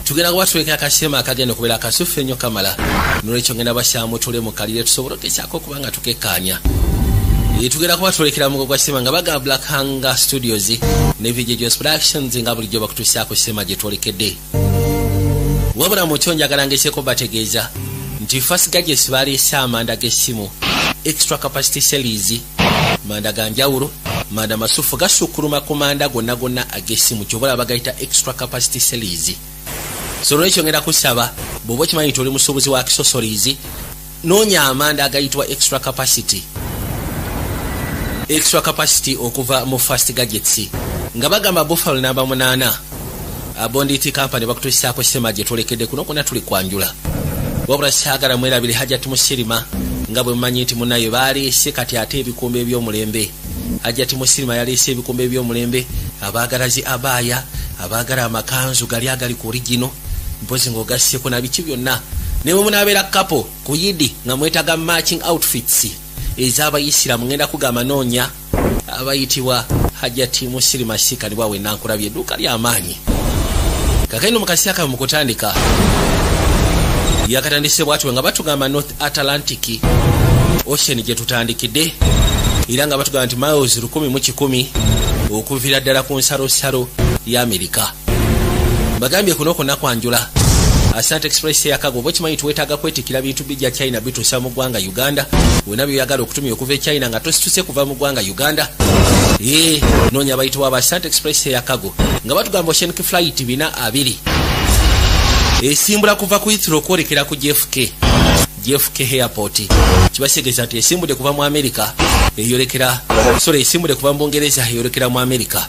Tugenda kuba tulekera akasema akagenda okubeera akasufu ennyo kamala. Nolwekyo ngenda basyamu tule mukalire tusobole ogezaako okuba nga tukekkaanya. Tugenda kuba tulekera mugo gwa sema nga bagamba Black Hunger Studios ne VJ Jos Productions, nga bulijjo bakutuusaako sema gye twolekedde. Wabula mukyo njagala ngezeeko bategeeza nti Fast Gadgets baleese amanda g'essimu Extra Capacity Series, manda ga njawulo, manda masufu, gasukkuluma ku manda gonna gonna ag'essimu. Kyobola bagayita Extra Capacity Series. So olwekyo ngenda kusaba, bw'oba okimanyi nti oli musuubuzi wa accessories, noonya amanda agayitibwa Extra Capacity, Extra Capacity okuva mu Fast Gadgets, nga bagamba Buffalo namba 8 Bondit Company bakutuusaako sema gye twolekedde. Kuno kwonna tuli kwanjula. Wabula saagala mwerabire Hajat Musirima, nga bwe mumanyi nti munaye baleese kati ate ebikumba ebyomulembe. Hajat Musirima yaleese ebikumba ebyomulembe. Abaagala zi abaaya, abaagala amakanzu gali agali ku original, mpozi ng'ogasseko na biki byonna, ne bwe munaabeera couple ku Yidi nga mwetaaga matching outfits ez'abayisiramu, ngenda kugamba noonya abayitibwa Hajati Musirima. Sikanibwa wenankulabye edduuka ly'amaanyi. Kakano mu kaseera kame mu kutandika yakatandise bwatyo nga batugamba North Atlantic Ocean gye tutandikidde, era nga batugamba nti miles 1100 okuviira ddala ku nsalosalo ya Amerika. Bagambye kuno kwonna kwanjula Asante Express eyakago. Oba okimanyi tuwetaaga kwetikira bintu bijja China bituusa mu ggwanga Uganda, wena byoyagala okutumya okuva e China nga tosituse kuva mu ggwanga Uganda, ee noonya abayitibwa aba Asante Express eyakago, nga batugamba Oceanic Flight 420 esimbula kuva ku Heathrow okwolekera ku JFK, JFK Airport. Kibategeeza nti esimbudde kuva mu America eyolekera, sorry, esimbudde kuva mu Bungereza eyolekera mu America.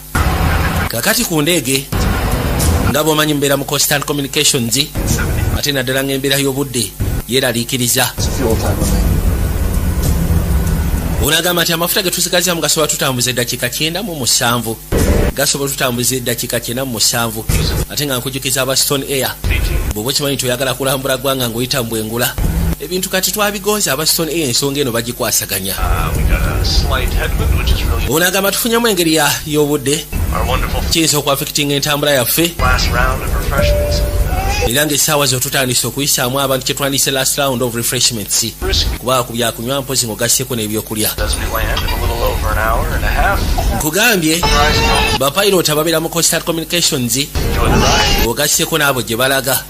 Kakati ku ndeege, nga bwomanyi mubeera mu constant communications, ate naddala ngaembeera y'obudde yeeraliikiriza. Fuel time remaining. Onagamba nti amafuta ge tusigazamu gasobola tutambuza eddakiika 97, gasobola tutambuza eddakiika 97. Ate nga nkujukiza aba Stone Air, bw'oba okimanyi nti oyagala kulambula ggwanga ng'oyita mu bwengula, ebintu kati twabigonza. Aba Stone Air ensonga eno bagikwasaganya. We got a slight headwind, which is really Onagamba tufunyemu engeri y'obudde our wonderful kiyinza okuaffectinga entambula yaffe. last round of refreshments. Era ngaessaawa zo tutandise okuyisaamu abantu kyetwandise last round of refreshments, Brisk kubanga ku byakunywa mpozi ng'ogasseko n'ebyokulya. as we land in a little over an hour and a half. Nkugambye Rise, bapilot ababeera mu constant communications, enjoy the ride. ogasseko n'abo gye balaga,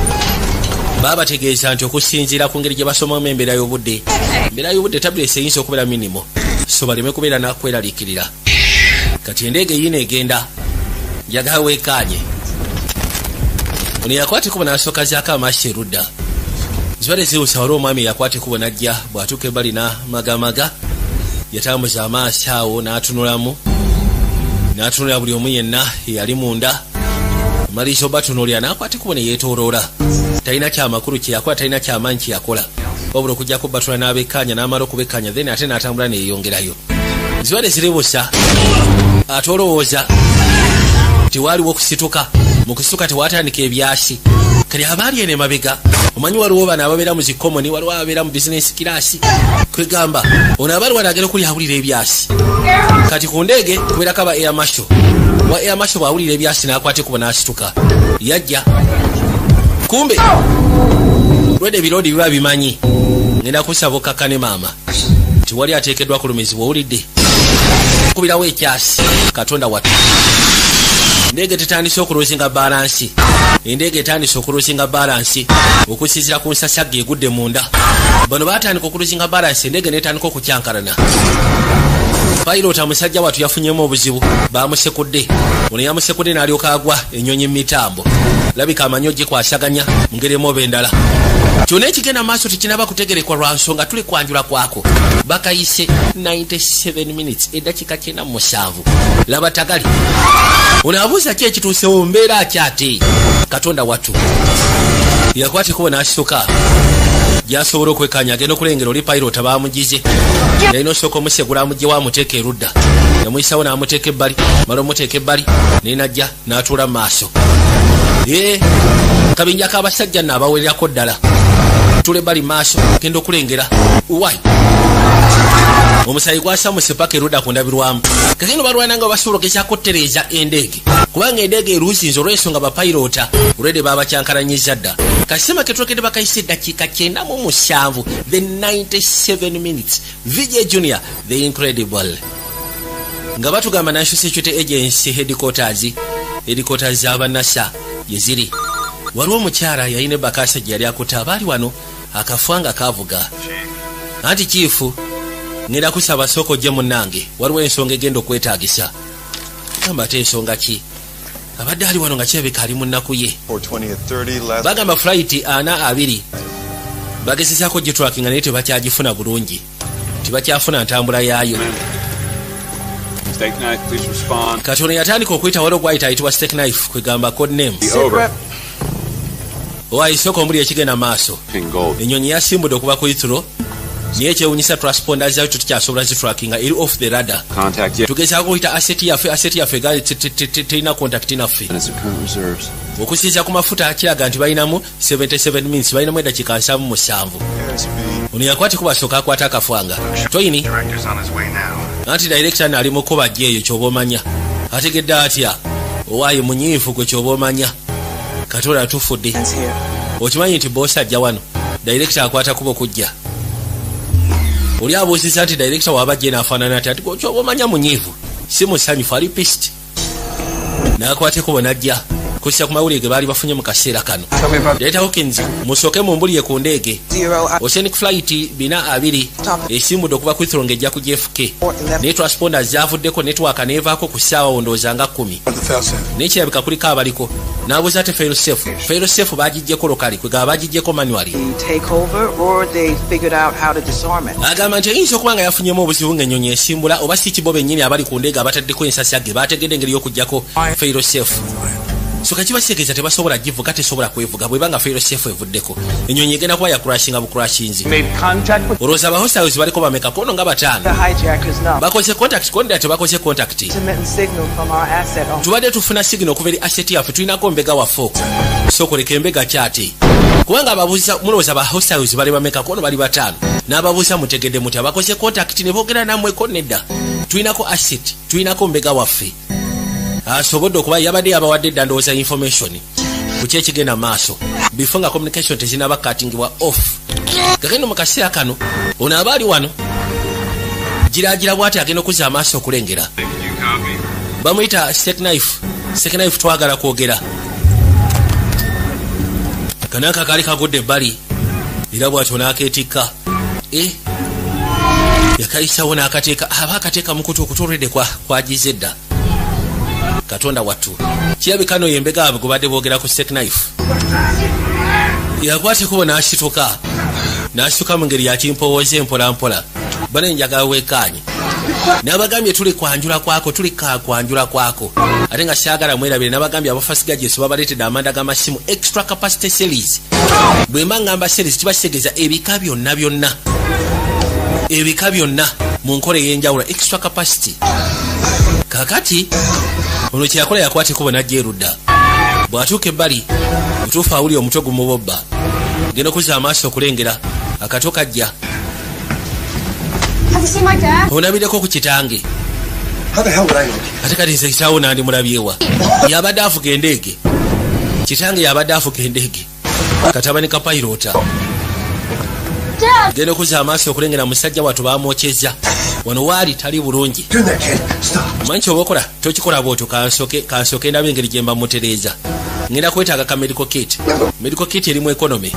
baabategeeza nti okusinziira ku ngeri gye basomamu embeera y'obudde, embeera y'obudde turbulence eyinza okubeera minimal, so baleme kubeera nakweraliikirira. Kati endeege yiino egenda, njagala weekaanye. Ono yakwata ekubo n'asooka zaako amaaso erudda, zibadde ziwusa. Wali omwami yakwata ekubo n'ajja, bw'atuuka ebbali n'amagamaga, yatambuza amaaso awo n'atunulamu, n'atunulira buli omu yenna eyali munda. Maliriza obatunuulira, n'akwata ekubo ne yeetooloola. Talina kyamakulu kyeyakola, talina kyamaanyi kyeyakola, wabula okugjako batula n'abekkaanya, n'amala okubekkaanya, then ate n'atambula neyeyongerayo. Zibadde ziri busa, ate olowooza tewaaliwo okusituka. Mu kusituka tewatandika ebyasi. Kati abaali eno emabega, omanyi waliwo bano ababeera mu zi common, waliwo ababeera mu business class. Kwegamba ono abaali wano agenda okuli awulira ebyasi. Kati ku ndeege kubeerako aba air marshal. Wa air marshal bw'awulira ebyasi n'akwata ekubo n'asituka, yajja. Kumbe lwedde ebiroodi biba bimanyi. Ngenda kusaba okakkane maama, tiwali ateekeddwa kulumizibwa. Owulidde kubirawo ekyasi. Katonda wattu, endeege tetandise okulosinga balance. Endeege etandise okulosinga balance okusinzira ku nsasagga egudde munda. Bano batandika okulosinga balance, endeege netandika okukyankalana. Pilot musajja wattu yafunyemu obuzibu, bamusekudde. Ono yamusekudde n'alyoka agwa ennyonyi mu mitambo. Labika amanyi ogikwasaganya mu ngeri emu oba endala. Kyonna ekigenda maaso tekinaba kutegerekwa lwa nsonga tuli kwanjula kwako. Bakayise 97 minutes, eddakiika 97. Laba tagali ono abuuza ki ekituusewo, mbeera ki ate? Katonda wattu, yakwata ekubo n'asituka gyasobola okwekanya. Agenda okulengera oli pilot bamugize, yalina osooka omusegula amugyewo amuteeka erudda. Yamuyisawo n'amuteeka ebbali, mala omuteeka ebbali, naye najja n'atuula mu maaso. Ee, kabinja k'abasajja nno abawererako ddala tula ebbali mu maaso. Genda okulengera wai Omusayi gwasamuse paka erudda ku ndabirwamu. Kakino balwana nga basobola ogezaako otereeza endeege, kubanga endeege eruusinze olw'ensonga bapayirota olwedde babakyankalanyiza dda. Kasema ketwogedde bakayisa eddakiika 97, the 97 minutes. VJ Junior the Incredible nga batugamba National Security Agency headquarters z'abanasa gye ziri. Waliwo omukyala yalina ebakaasa gye yali akutte, abaali wano akafa nga kavuga. Anti chief, ngenda kusaba sooka ojje munnange, waliwo ensonga egenda okwetaagisa. Gamba ate ensonga ki? Abadde ali wano nga kirabika ali mu nnaku ye. 420 at 30 last. Bagamba flight 42 bagezezaako gitrackinga naye tebakyagifuna bulungi, tebakyafuna ntambula yaayo. Steak knife, please respond. Kati ono yatandika okuyita, waliwo gwayita ayitibwa Steak Knife, kwegamba code name. Over. Owayisooka omuli ekigenda maaso. King Gold. Enyonyi yasimbudde okuva ku Heathrow, naye ekyewunyisa transponders zayo tetukyasobola zitrackinga, eri off the radar. Contact yet. Tugezaako okuyita asset yaffe, asset yaffe egaali terina contact naffe. And its current reserves. Okusinziira ku mafuta kiraga nti balinamu 77 minutes, balinamu eddakiika 77. Ono yakwata kubasooka akwata akafwanga toyini. Director's on his way now. Anti director naali mukuba jja eyo, kyoba omanya ategedde atya owaaye munyiivu gwe, kyoba omanya katola tufudde. Okimanyi nti boss ajja wano, director akwata kuba okujja. Oli abuuziza nti director waba ajja naafaanana ati? Ati kyoba omanya munyiivu, si musanyufu, ali pissed. N'akwata ekubo n'ajja kussa ku mawulire ge baali bafunye mu kaseera kano. Director Hawkins, musooke mumbulire ku ndeege Oceanic Flight 42 esimbudde okuva ku Heathrow ng'ejja ku JFK, naye transponders zavuddeko, network neevaako ku ssaawa ndowooza nga 10. Naye kirabika kuliko abaliko. N'abuuza ate fail safe, fail safe bagiggyeko locally, kwegaba bagiggyeko manually. Take over or they figured out how to disarm it. Agamba nti eyinza okuba nga yafunyemu obuzibu ng'ennyonyi esimbula, oba si kibo bennyini abali ku ndeege abataddeko ensasage bategedde engeri y'okuggyako fail safe. So kakiba kitegeeza tebasobola givuga, tesobola kwevuga. Bweba nga fail safe evuddeko, ennyonyi egenda kuba yakurashinga bukurashinzi. Made contact with Olowooza abahostiles baliko bameka? Kono nga bataano. The hijackers know. Bakoze contact kondera, tebakoze contact. Intermittent signal from our asset on Tubadde tufuna signal okuva eri asset yaffe, tulinako mbega waffe okwo. Sokoleka embega kyate kubanga ababuuza mulowooza ba hostiles bali bameka? Kono bali bataano. N'ababuuza mutegedde muti abakoze contact ne boogera nammweko? Nedda, tulinako asset, tulinako mbega waffe asobodde okuba yabadde yabawadde edda ndowooza information ku ki ekigenda maaso before nga communication tezinaba cuttingibwa off. Gagenda mu kaseera kano ono aba ali wano giragira bwati agenda okuzza amaaso okulengera. You copy? Bamuyita Steak Knife. Steak Knife, twagala kwogera. Kanaka kaali kagudde ebbali era bwatyo n'akeetikka e yakayisawo n'akateeka aba akateeka mukutu okutolwedde kwagize dda. Katonda wattu, kirabika no yembega abwe gwe badde boogera ku. Steak Knife yakwata ekubo n'asituka, n'asituka mu ngeri yakimpowooza empolampola. Bane njagala weekaanye n'abagambye tuli kwanjula kwako, tuli kakwanjula kwako, ate nga syagala mwerabire. N'abagambye abafasigajeso babaleetedde amanda g'amasimu extra capacity series. Bwe mba ngamba series kiba kitegeeza ebika byonna byonna, ebika byonna mu nkola ey'enjawulo, extra capacity. Kakati ono kyeyakola yakwata ekubo n'ajja erudda. Bw'atuuka ebbali butuufu awulira omutwe gumubobba, genda okuzza amaaso okulengera akato kajja. Have you seen my dad? Onabiddeko ku kitange? How the hell would I know? Ate kati nze kitaawo nandimulabyewa? Yabadde afuga endeege, kitange yabadde afuga endeege, katabani ka pilot. Dad! Genda okuzza amaaso okulengera musajja wattu bamwokyeza wano waali tali bulungi. Doing that, kid. Stop. Manyi kyoba okola, tokikola bwotyo. Kansooke ndaba engeri gye mba mutereeza. Ngenda kwetaaga ka medical kit. Medical kit erimu economy,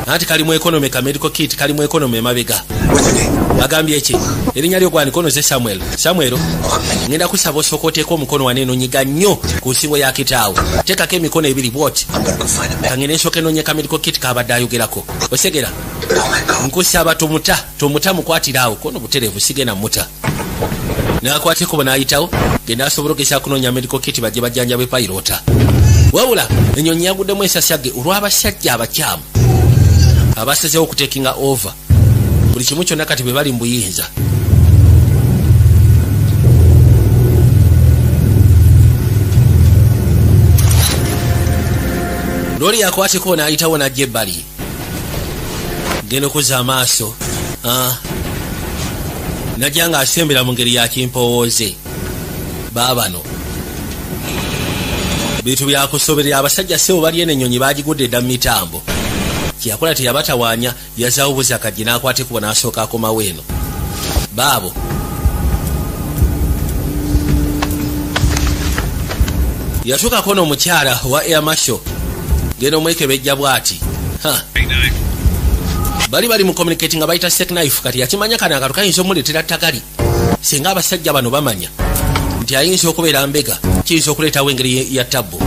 anti kalimu economy, ka medical kit kalimu economy emabega. What's your name? Agambye eki? Erinnya lyo gwani? Kono ze Samuel. Samuel, ngenda kusaba osooka oteeka omukono wano eno, nyiga nnyo ku nsingo ya kitaawo, teekako emikono ebiri bwoti. I'm gonna go find a man. Kangende nsooka enoonye ka medical kit kabadde ayogerako, osegera? Don't let go. Nkusaba tomuta, tomuta, mukwatire awo kono butereevu, sigenda muta. Nakwata ekubo n'ayitawo, genda asobola okugeza kunoonya medical kit bajje bajjanjabe pilot. Wabula enyonyi yaguddemu ensasage olw'abasajja abakyamu abasazeewo okutakinga over buli kimu kyonna. Kati bwe bali mu buyinza. Looli yakwata ekubo n'ayitawo n'ajja ebbali, genda okuzza amaaso. Ah. Najja ng'asembera mu ngeri ya kimpowooze. Baabano bintu byakusoberera. Abasajja sebo bali eno, ennyonyi bagigudde edda mu mitambo. Kyeyakola teyabatawaanya, yazaawo buzi akajji n'akwata ekubo n'asooka akomawo eno. Baabo yatuukako n'omukyala owa air marshal, genda omwekebejja bw'ati. Ha. Bali bali mu communicate nga bayita steak knife. Kati yakimanya kano akantu kayinza omuleetera ttagali singa abasajja bano bamanya nti ayinza okubeera mbega, kiyinza okuleetawo engeri ya tabbu.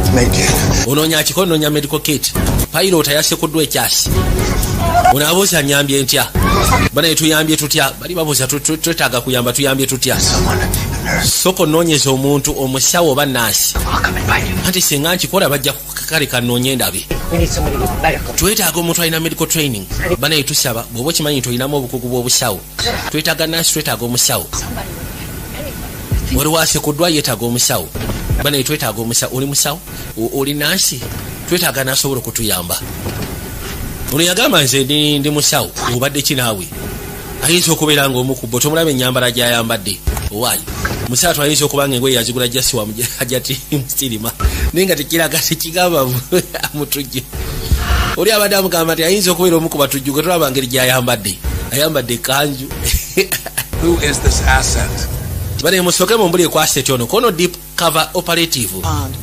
Onoonya akiko, onoonya medical kit. Pilot ayasekuddwa ekyasi. Ono abuuza, nyambye ntya banaye? Tuyambye tutya? Bali babuuza, twetaaga kuyamba, tuyambye tutya? Soko onoonyeza omuntu omusawo oba naasi. Anti singa nkikola bajja kale kanoonye endabe. Twetaaga omuntu alina medical training. Banaye tusaba, bw'oba okimanyi nti olinamu obukugu bw'obusawo, twetaaga nasi, twetaaga omusawo. Waliwo asekuddwa, yeetaaga omusawo. Banaye twetaaga omusawo. Oli musawo? Oli nasi? Twetaaga nasobola okutuyamba. Ono yagamba, nze ndi musawo. Obadde ki naawe? Ayinza okubeera nga omu ku bo, tomulaba enyambala gyayambadde? Owaayi musaatu ayinza okuba nga engoye yazigula jasiwa ajati musirima, naye nga tekiraga, tekigamba mutujju. Oli abadde amugamba nti ayinza okubeera omu ku batujju gwe tulaba ngeri gyayambadde, ayambadde ekanju. Who is this asset? Bane musooke mumbuli ekwaseti ono kono deep cover operative. Pond.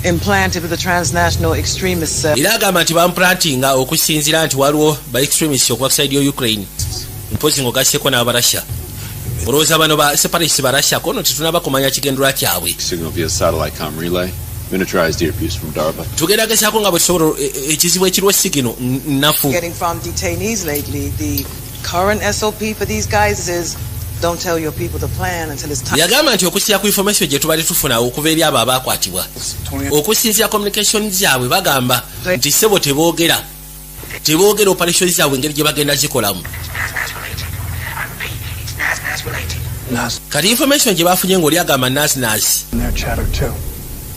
Implanted with a transnational extremist cell. Era agamba nti bamplantinga okusinziira nti waliwo ba extremist okuva ku side ya Ukraine, mpozi ng'ogasseko n'Abarasha. Olowooza bano ba separatist Barasha? Kono tetunaba kumanya kigendera kyabwe. Signal via satellite com relay. Miniaturized earpiece from DARPA. Tugenda gezaako nga bwe tusobola. Ekizibu ekiriwo sigino nnafu. Getting from detainees lately, the current SOP for these guys is don't tell your people the plan until it's time. Yagamba nti okusinzira ku information gye tubadde tufuna okuva eri abo abakwatibwa, okusinzira communication zaabwe, bagamba nti sebo teboogera, teboogera operation zaabwe engeri gye bagenda zikolamu. Kati information gye bafunye ng'oli agamba nasnas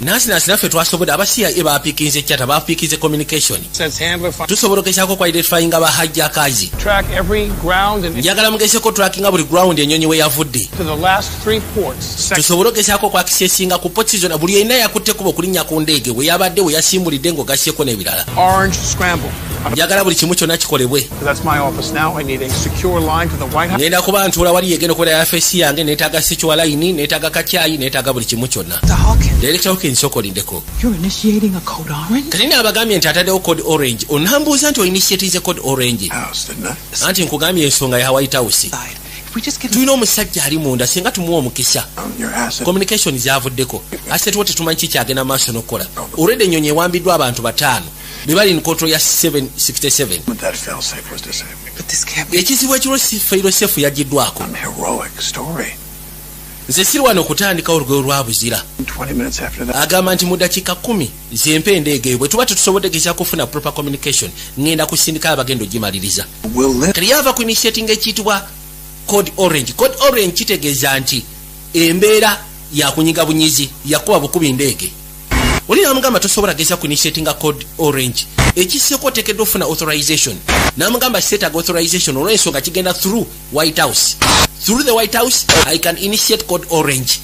nasnas, naffe twasobodde aba CIA bapiikinze chatter, bapiikinze communication. Says handler Tusobola ogezaako ku identifyinga ba hijackers. Track every ground and Njagala mugezeko trackinga buli ground ennyonyi we yavudde to the last three ports. Tusobole ogezaako okwakisesinga ku ports zonna, buli erina yakutte kuba okulinnya ku ndeege we yabadde, we yasimbulidde, ng'ogasyeko n'ebirala. Orange scramble. Njagala buli kimu kyonna kikolebwe. That's my office now. I need a secure line to the White House. Ngenda kuba ntuula wali, yegenda okubeera yafesi yange. Neetaaga secure line, neetaaga kacyayi, neetaaga buli kimu kyonna. Mr. Hawkins, Director Hawkins, sokolindeko. you're initiating a code orange? Kati naabagambye nti ataddewo code orange. Onambuuza nti oinitiatinze code orange? House, didn't I? Anti nkugambye ensonga ya White House. Side. If we just give Tulina omusajja ali munda, singa tumuwa omukisa. Your asset. Communication zavuddeko, asset wo tetumanyi kikyagenda maaso n'okukola. Olwedde ennyonyi ewambiddwa abantu bataano be bali in control ya 767. But that failsafe was disabled. But this can't be. Ekizibu ekiriwo si fail safe yagiddwako. Some heroic story. Nze siri wano okutandikawo olugero lwa buzira. 20 minutes after that, Agamba nti mu dakiika 10 zempa endeege eyo, bwe tuba tetusobodde geza kufuna proper communication, ŋŋenda kusindika abagenda ogimaliriza. we'll live. Kati yava ku initiating ekiyitibwa code orange. Code orange kitegeeza nti embeera yakunyiga bunyizi, yakuba bukubi ndeege. Oli namugamba tosobola geza ku initiatinga code orange, ekiseko oteekeddwa ofuna authorization. Namugamba seetaaga authorization olw'ensonga kigenda through White House. Through the White House I can initiate code orange,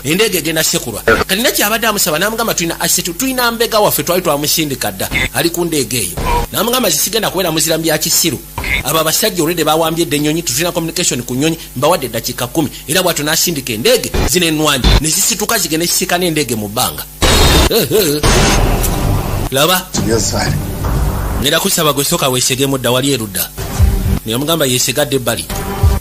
endeege egenda sekulwa. Kati nakyabadde amusaba, namugamba tulina asset, tulina mbega waffe, twali twamusindika dda, ali ku ndeege eyo. Namugamba zisigenda kubeera muzira bya kisiru. Abo abasajja olwedde bawambye edda ennyonyi, tutulina communication ku nnyonyi, mbawadde eddakiika 10. Era bwatyo n'asindika endeege zino ennwanyi ne zisituka zigenda zisiika n'endeege mu bbanga. Laba. To the other side. Ngenda kusaba gwe sooka weesegemu dda wali erudda. Neyamugamba yeesegadde ebbali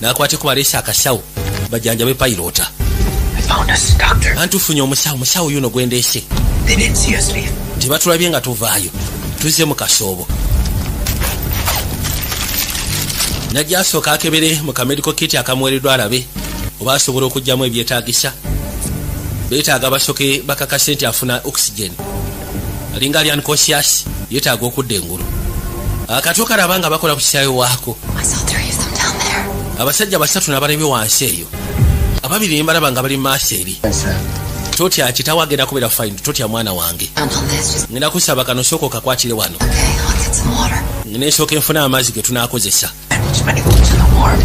n'akwate ku baleese akasawo bajanjabe pilot. I found us, Doctor. Anti tufunye omusawo, musawo yuno gwendeese. They didn't see us leave. Tebatulabye nga tuvaayo, tuzze mu kasoobo. Najja asooka akebere mu ka medical kit akamuweereddwa, alabe oba asobola okuggyamu ebyetaagisa. Beetaaga basooke bakakase nti afuna oxygen, alinga ali unconscious, yeetaaga okudda engulu. Akatwo kalaba nga bakola ku kisaawe waako. I saw three of them down there. Abasajja basatu nabalabye wansi eyo, ababiri nembalaba nga bali mu maaso eri. Totya, kitawo agenda kubeera fine, totya mwana wange. Count on this. Just Ngenda kusaba kano sooka okakwatire wano. okay. I'll get some water. Nesooka enfuna amazzi ge tunaakozesa. Bandage many wounds in the ward.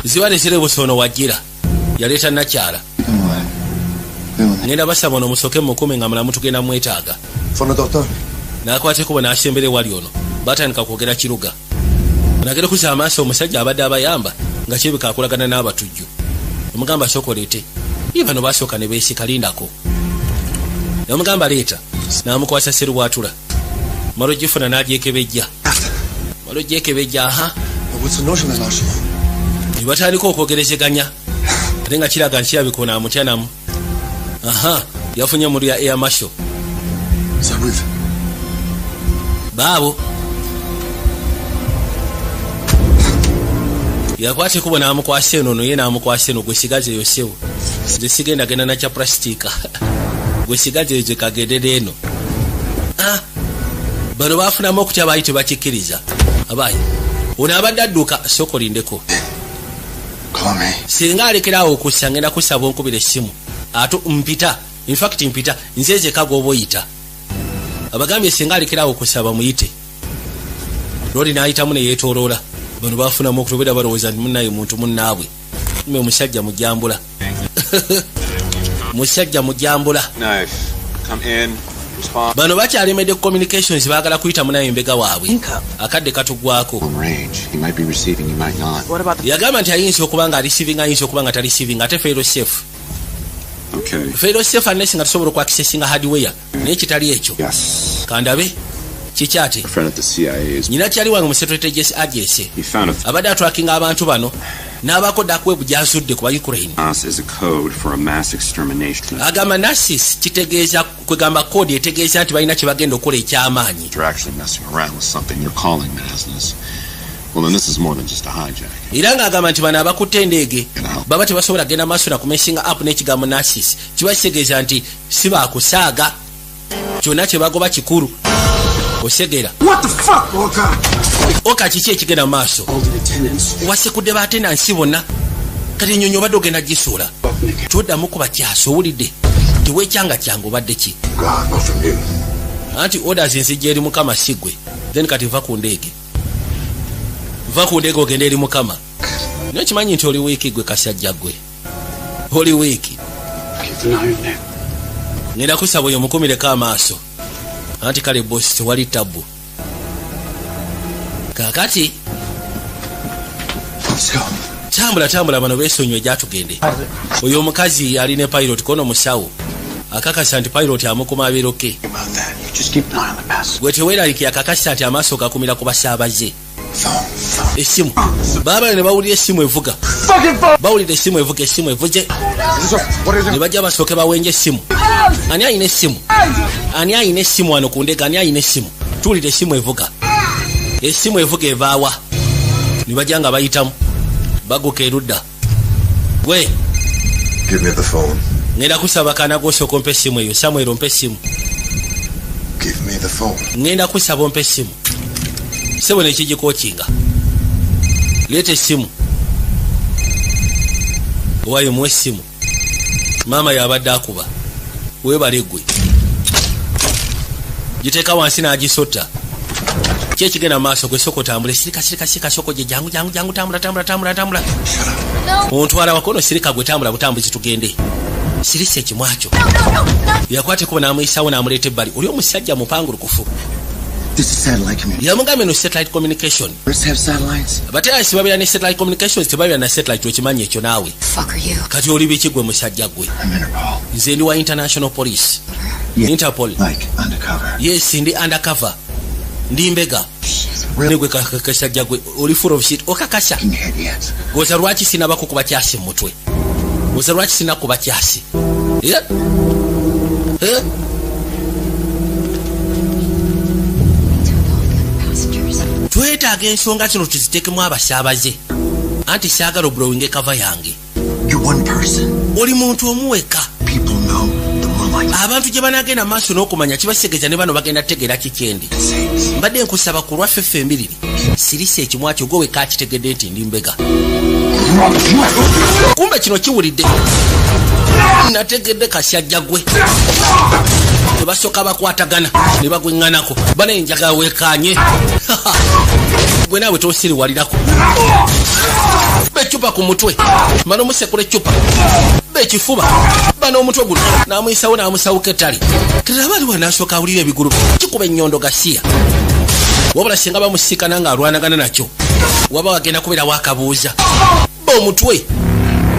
Ziba tezirebusa. Ono wajjira yaleeta nakyala. Ngenda basaba ono musooke mukume nga mulamu, tugenda mwetaaga. Phone the doctor. N'akwata ekkubo n'asembera ewali ono. Batandika kwogera kiruga. Nagenda okuza amaaso, omusajja abadde abayamba nga kirabika akolagana n'abatujju. Omugamba sooka oleete ye. Bano basooka ne beesika. Lindako, namugamba leeta, n'amukwasa serubwatula. Mala ogifuna n'agyekebejja, mala ogyekebejja. Aha. What's the notion, Nashi? Ne batandika okwogerezeganya, ate nga kiraga nti kirabika ono amutya namu. Aha, yafunye mulu ya air marshal. Zarif. Baabo yakwata ekubo n'amukwasa eno, ono ye n'amukwasa eno. Gwe sigaze eyo ssebo, nze sigenda genda nakya pulasitika. Gwe sigaze eyo, gye eno. Ah, bano bafunamu okutya, baali tebakikkiriza. Abayi ono abadde adduka, sooka olindeko. Call me. Singa alekeraawo okussa, ngenda kusaba onkubira essimu. Ate mpita, infact mpita nze nzeka gwoba oyita. Abagambye singa alekeraawo okusaba muyite. Loli n'ayitamu neyeetooloola. Bano bafunamu okutobera, balowooza nti munaye muntu munnaabwe. Me musajja mujambula, musajja mujambula. Knife. Come in. Respond. Bano bakyalemedde communications, baagala kuyita munaye mbega waabwe. Akadde katugwako. On range. He might be receiving, he might not. What about the Yagamba nti ayinza okuba nga receiving, ayinza okuba nga tareceiving. Ate fail safe. Okay. Fail safe unless nga tusobola okuaccessinga hardware, naye kitali ekyo. Yes. Kandabe kikyate. A friend at the CIA is. Nyina kyali wange mu security agency. He found a. Abadde atrackinga abantu bano n'abaako dark web gyazudde ku ba Ukraine. Us is a code for a mass extermination. Agamba nasis kitegeeza, kwegamba code etegeeza nti balina kye bagenda okukola ekyamaanyi. You're actually messing around with something you're calling madness. Well, then this is more than just a hijack. Era ng'agamba nti bano abakutte endeege baba tebasobola kugenda maaso na kumessinga up n'ekigambo nasis, kiba kitegeeza nti si baakusaaga, kyonna kye bagoba kikulu osegera. What the fuck, Orca? Oka, kiki ekigenda mu maaso? All the attendants. Wasekudde ba attendants bonna. Kati enyonyi obadde ogenda gisuula, toddamu kuba kyasa. Owulidde? Tiwekyanga kyange obadde ki? God, not from you. Anti orders nzijja eri mukama, si gwe. Then kati va ku ndeege, va ku ndeege ogende eri mukama. Naye kimanyi nti oli weak gwe, kasajja gwe oli weak. Keep an eye on that. Ngenda kusaba oyo mukumireko amaaso. Anti kale boss, tewali tabbu. Kakati Let's go. Tambula, tambula, bano besonyiwe, gyatugende. Oyo omukazi ali ne pilot kono musawo akakasa nti pilot amukuma abeeroke. About that. You just keep an eye on the pass. Gwe teweeraliikira, akakasa nti amaaso gakumira ku basaabaze. Phone, phone. Essimu baabale ne bawulira essimu evuga, bawulira essimu evuga, essimu evuze. What is Ne it? bajja basooke bawenje essimu. Ani ayina essimu? Ani ayina essimu wano ku ndege? Ani ayina essimu? Tuwulira essimu evuga, essimu evuga evaawa? Ne bajja nga bayitamu baguka erudda gwe. Give me the phone. Ngenda kusaba kana gwosooka ompa essimu eyo. Samuel, ompa essimu. Give me the phone. Ngenda kusaba ompa essimu sebo. Nekigikokinga, leeta essimu. Owayo muwa essimu. Maama yabadde akuba. Weebale gwe, giteeka wansi n'agisotta. Ki ekigenda mu maaso? Gwe soko otambule. Sirika, sirika, sirika, soko gye. Jangu, jangu, jangu, tambula, tambula, tambula, tambula. Ontwala wakono. Sirika gwe, tambula butambuzi tugende. Sirisa ekimwakyo. Yakwata ekubo n'amuyisawo n'amuleeta ebbali. Oli omusajja mupangulukufu. This is satellite communication. Yamugambye no satellite communication. Birds have satellites. Abaterasi babeera ne satellite communications, tebabeera na satellite, okimanyi ekyo naawe. Fuck are you? Kati oli biki gwe musajja gwe? I'm Interpol. Nze ndi wa international police. Yeah. Interpol. Like undercover. Yes, ndi undercover, ndi mbega. Negwe kasajja gwe oli full of shit, okakasa. Fucking head yet. Goza lwaki sinabakukuba kyasi mu mutwe? Goza lwaki sinakuba kyasi? Eh? Eh? To involve the other passengers. Twetaaga ensonga zino tuziteekemu abasaabaze, anti saagala oblowinga cover yange. You're one person. Oli muntu omu wekka. People know the more likely Abantu gye banagenda maaso n'okumanya kibasegeeza, ne bano bagenda tegeera kikyendi. saints. Mbadde nkusaba ku lwaffe ffe embiriri, sirisa ekimwa kyo. Gwe wekka akitegedde nti ndi mbega. Kumbe kino kiwulidde, nategedde kasyajja gwe. Tebasooka bakwatagana ne bagweŋŋanako. Banaye njagala weekanye. Gwe naawe tosiriwalirako. Becupa ku mutwe, mala omusekula ecupa bekifuba bana omutwe guno n'amuyisawo n'amusawuka ettale. Kiraba aliwo n'asooka awulira ebigulu kikuba ennyondo gasiya. Wabula singa bamusiikana ng'alwanagana nakyo, waba wagenda kubeerawo akabuuza. Ba omutwe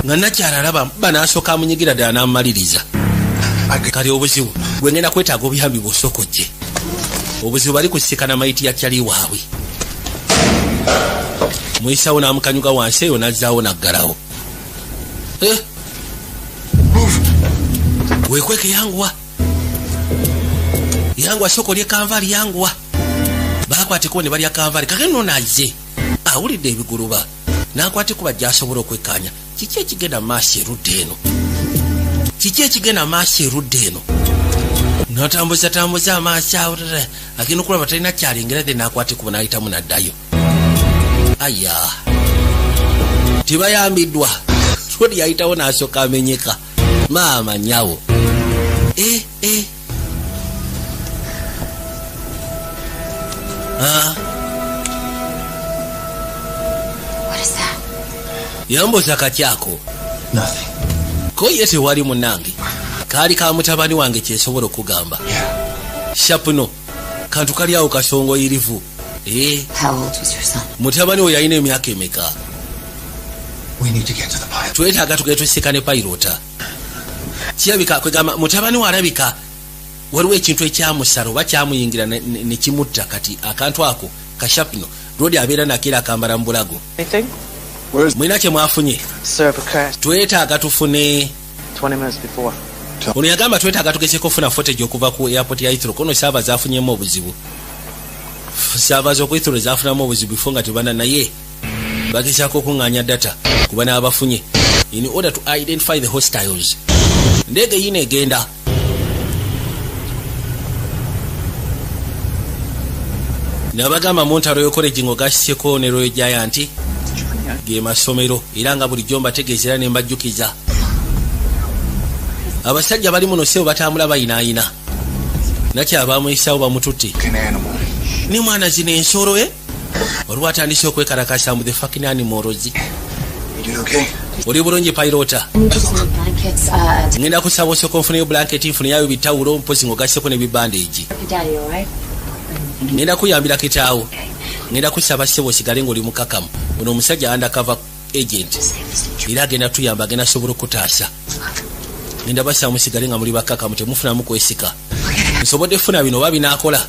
nga nakyala alaba ba n'asooka amunyigira ddala n'amumaliriza. Kati obuzibu gwe ngenda kwetaaga obuyambi bw'osooka ojje. Obuzibu bali kusiikana mayiti ya kyali waabwe. Muyisawo n'amukanyuga wansi eyo n'azzaawo n'aggalawo. Eh? Weekweke, yanguwa, yanguwa, sooka olye kanvaali, yanguwa. Baakwateko ne balya kanvaali. Kake nno nazze awulidde ebiguluba n'akwateko bajja asobola okwekkaanya kiki ekigenda mu maaso erudda eno, kiki ekigenda mu maaso erudda eno. N'atambuza tambuza amaaso awo, tata, agenda okulaba talina kyalengera, de n'akwateko n'ayitamu n'addayo. Aya, tebayambiddwa. Rodi yayitawo n'asooka amenyeka. Maama nyawo, eh, eh. Ah. What is that? Yambuuza kakyako. Nothing. Ko ye tewali munnange, kaali ka mutabani wange kyesobola okugamba. Shrapnel kantu kali awo kasongoyirivu. Eh, How old was your son? Mutabani we yalina emyaka emeka? We need to get to the pilot. Twetaaga tugende tusikane pilot. Kirabika kwegamba mutabani we alabika waliwo ekintu ekyamusala oba kyamuyingira ne kimutta. Kati akantu ako ka shrapnel Rodi abeera nakera akambala mu bulago. Anything? Mulina kye mwafunye? Server crashed Twetaaga tufune 20 minutes before. Ono yagamba twetaaga tugezeko okufuna footage okuva ku airport ya Heathrow. Kono server zafunyemu obuzibu, server z'oku Heathrow zafunamu obuzibu bifo nga tebana, naye bagezaako okuŋŋaanya data kuba n'abafunye in order to identify the hostiles. Ndege yino egenda. Nabagamba Monta Royal College ng'ogasseko ne Royal Giant ge masomero, era nga bulijjo mbategeeza era ne mbajjukiza, abasajja bali muno sebo batambula bayinaayina. Nakyabamwisawo bamututte. An animal. Ne mwana zino ensolo e olwo atandise okwekalakasa mu the fucking animals. You doing okay? Oli bulungi, pilot? I need you some blankets, Ngenda kusaba osooka onfuneyo blanketi, nfuneyayo bitawulo, mpozi ng'ogasseko ne bibandeegi. Your daddy, all right? Ngenda kuyambira kitaawo. Ngenda kusaba ssebo osigale ng'oli mukakamu. Ono omusajja undercover agent era agenda tuyamba, agenda asobola okutaasa. Ngenda basaba musigale nga muli bakakamu, temufunamu kwesika. Nsobodde funa bino oba binaakola.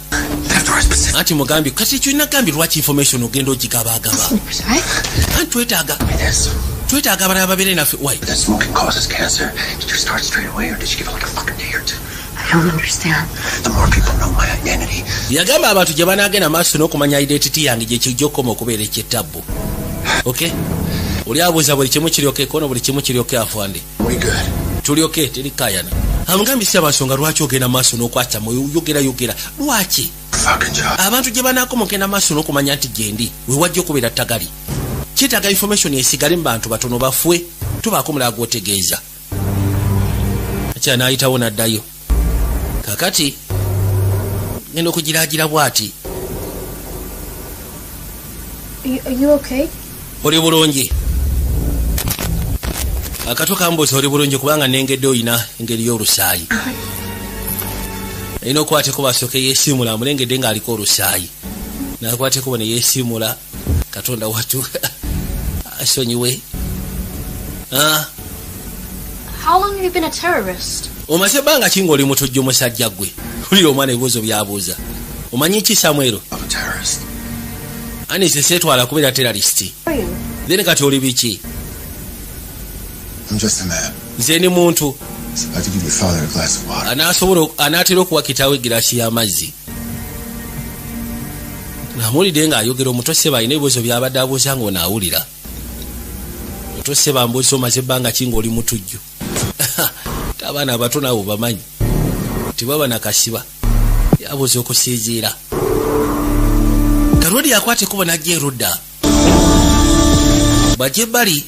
After our specific. Anti mugambye kati kyolina gambye lwaki information ogenda ogigabagaba? All right? Anti twetaaga This. twetaaga abalala babeere naffe. Why? That smoking causes cancer. Did you start straight away or did you give it like a fucking day or two? I don't understand. The more people know my identity, Yagamba abantu gye banaagenda maaso n'okumanya identity yange gye kijja okukoma okubeera ekyetabbu. Ok, oli abuuza buli kimu kiryoke kono, buli kimu kiryoke afande. We good. Tulyoke teri kayana. Amugambye si abansonga lwaki ogenda maaso n'okwatamu yogera yogera lwaki? Fucking job. Abantu gye banaakoma ogenda maaso n'okumanya nti gyendi wewajja okubeera ttagali, kyetaaga information esigale mu bantu batono bafwe, tubaako mulala gwotegeeza. Akyala n'ayitawo n'addayo. Kakati ngenda okugiraagira bw'ati. Are you okay? Oli bulungi? Akato kambuuza oli bulungi kubanga nengedde oyina engeri y'olusaayi. Erina okwateko basooke yeesiimula, amulengedde ng'aliko olusaayi, nakwateko ne yeesiimula. Katonda watu asonyiwe. Ah, How long have you been a terrorist? Omaze ebbanga ki ng'oli mutujju musajja ggwe? Wulira omwana ebibuuzo byabuuza. Omanyi ki, Samwero? I'm a terrorist. Ani nze seetwala kubeera terrorist. Are you? Then kati oli biki? I'm just a man. Nze ni muntu. It's about to give your father a glass of water. Anaasobola anaatera okuwa kitaawe egiraasi y'amazzi. Namuwulidde ng'ayogera omuto seba alina ebibuuzo by'abadde abuuza ng'ono awulira. Omuto seba mbuuza omaze ebbanga ki ng'oli mutujju. Te abaana abato nabo bamanyi tebaba nakasiba yabuuza okusinziira. Kalwedi yakwata ekkubo n'ajja erudda bw'ajja ebbali.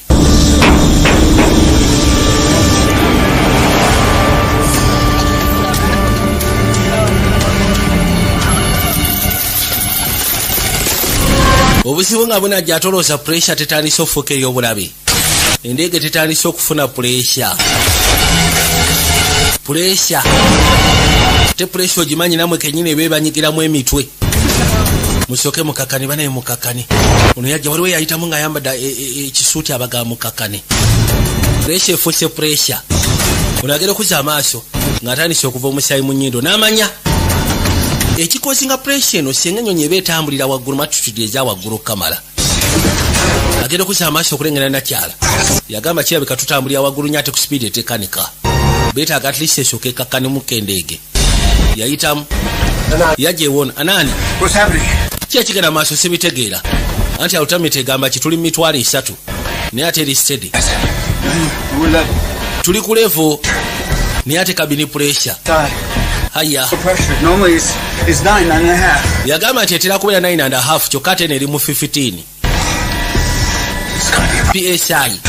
Obuzibu nga bunajja, atolooza pressure tetandise okufuuka ey'obulabe. Endeege tetandise okufuna pressure. Pressure te pressure ogimanyi namwe kenyini, eba ebanyigiramu emitwe. Musooke mukakane banaye, mukakane. Ono yajja, waliwo yayitamu ng'ayambadde ekisuuti, abaga mukakane, pressure efuuse pressure. Ono agenda okuzza amaaso ng'atandise okuva omusaayi mu nnyindo, n'amanya ekikozinga pressure eno. Singa ennyonyi eba etambulira waggulu, altitude eza waggulu kamala. Agenda okuzza amaaso okulengera nakyala, yagamba kirabika tutambulira waggulu nnyo ate ku speed etekanika, beetaaga at least esooka ekakkanemuko endeege. Yayitamu, yajja ewona anaani. What's happening? Ki ekigenda maaso sibitegeera, anti altimeter egamba kituli mu 30,000, naye ate eri steady. We're level. Tuli ku level, naye ate cabin pressure. High. Haya. Pressure. Normally it's 9, 9.5. Yagamba nti etera kubeera 9 and a half, kyokka ate neeri mu 15 It's gonna be a psi.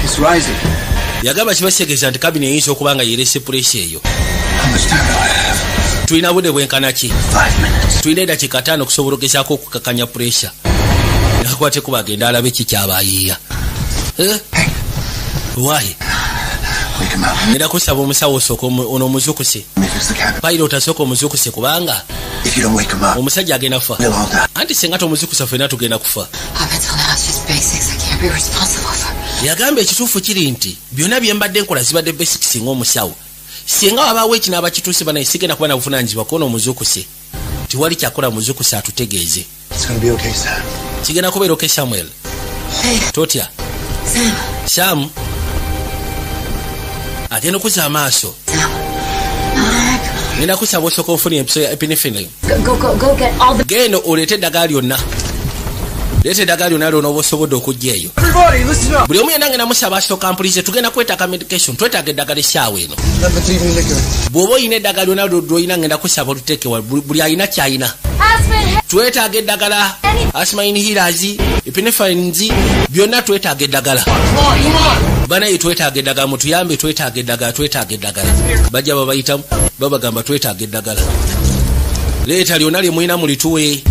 It's rising. Yagamba kibasegeeza nti cabin eyinza okuba nga yerese pressure eyo. How much time do I have? Tulina budde bwenkana ki? 5 minutes. Tulina eddakiika 5 okusobola ogezaako okukakanya pressure. Nakwate kuba agenda alabe kikyabayiiya. Waayi. Wake him up. Ngenda kusaba omusawo osooka ono omuzukuse. Let me fix the cabin. Pilot asooka omuzukuse, kubanga If you don't wake him up, omusajja agenda kufa. we'll all die. Anti singa tomuzukusa, ffenna tugenda kufa. Up until now, it's just basics. I can't be responsible for. Yagamba ekituufu kiri nti byonna bye mbadde nkola zibadde basics ng'omusawo. Singa wabaawo ekinaaba kituuse, banaye sigenda kuba na buvunaanyizibwa. Kuona omuzukuse, tiwali kyakola, muzukuse atutegeeze. It's gonna be okay, Sam. Kigenda kubeera okay, Samuel. Hey, Totya. Sam. Sam agenda okuzza amaaso. Sam. Ngenda kusaba osooka ofuna empiso ya epinephrine. Go, go, go, go get all the. Genda oleete eddagala lyonna, leeta eddagala lyonna lyonooba osobodde okujja eyo. Everybody, listen up. Buli omu yenna ngenda musaba asooka mpulize, tugenda kwetaaga medication, twetaaga eddagala essaawa eno. Number three liquor. Bw'oba oyina eddagala lyonna lwolina, ngenda kusaba oluteeke buli alina kyalina. Aspen, Twetaaga eddagala, asthma inhalers, epinephrines, byonna twetaaga eddagala. Banaye twetaaga eddagala, mutuyambe, twetaaga eddagala, twetaaga eddagala. Bajja babayitamu, babagamba twetaaga eddagala, leeta lyonna lye mulina mulituwe.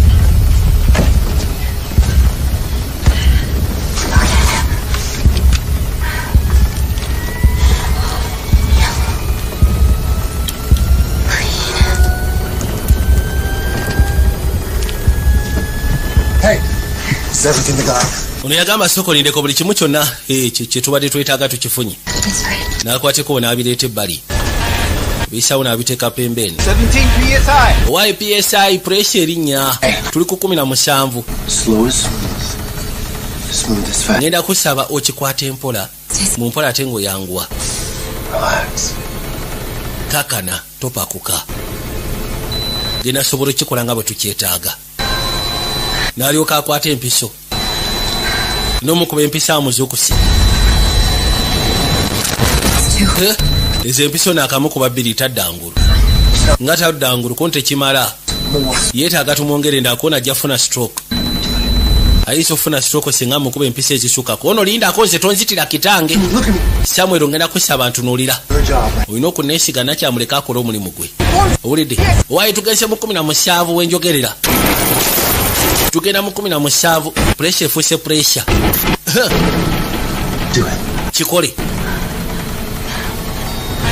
Hey, is everything the guy? Ono yagamba sooka olindeko, buli kimu kyonna kye tubadde twetaaga tukifunye. It's great. N'akwateko n'abireeta ebbali, bisawo n'abiteeka pembeni. 17 psi. Owaye psi pressure erinnya, tuli ku 17. Slow is smooth. Smooth is fast. Ngenda kusaba okikwata empola mu mpola ate ng'oyanguwa. Relax. Kakana, topakuka, genda sobola okikola nga bwe tukyetaaga. N'alyoka akwata empiso n'omukuba empiso amuzuukuse. It's two. Eh, ezo empiso naakamukuba bbiri, tadda ngulu, nga tadda ngulu ko tekimala, yeetaaga tumwongere ndaako, ajja funa stroke, ayinza okufuna stroke singa mukuba empiso ezisukako. Ono lindako, nze tonzitira kitange. Look at me. Samuel, ngenda kusaba ntunuulira. Your job, right? Olina okuneesiga, nakyamuleka akole omulimu gwe. Owulidde? Owaayi, tugenze mu 17 wenjogerera, tugenda mu 17, pressure efuuse pressure. Do it. Kikole,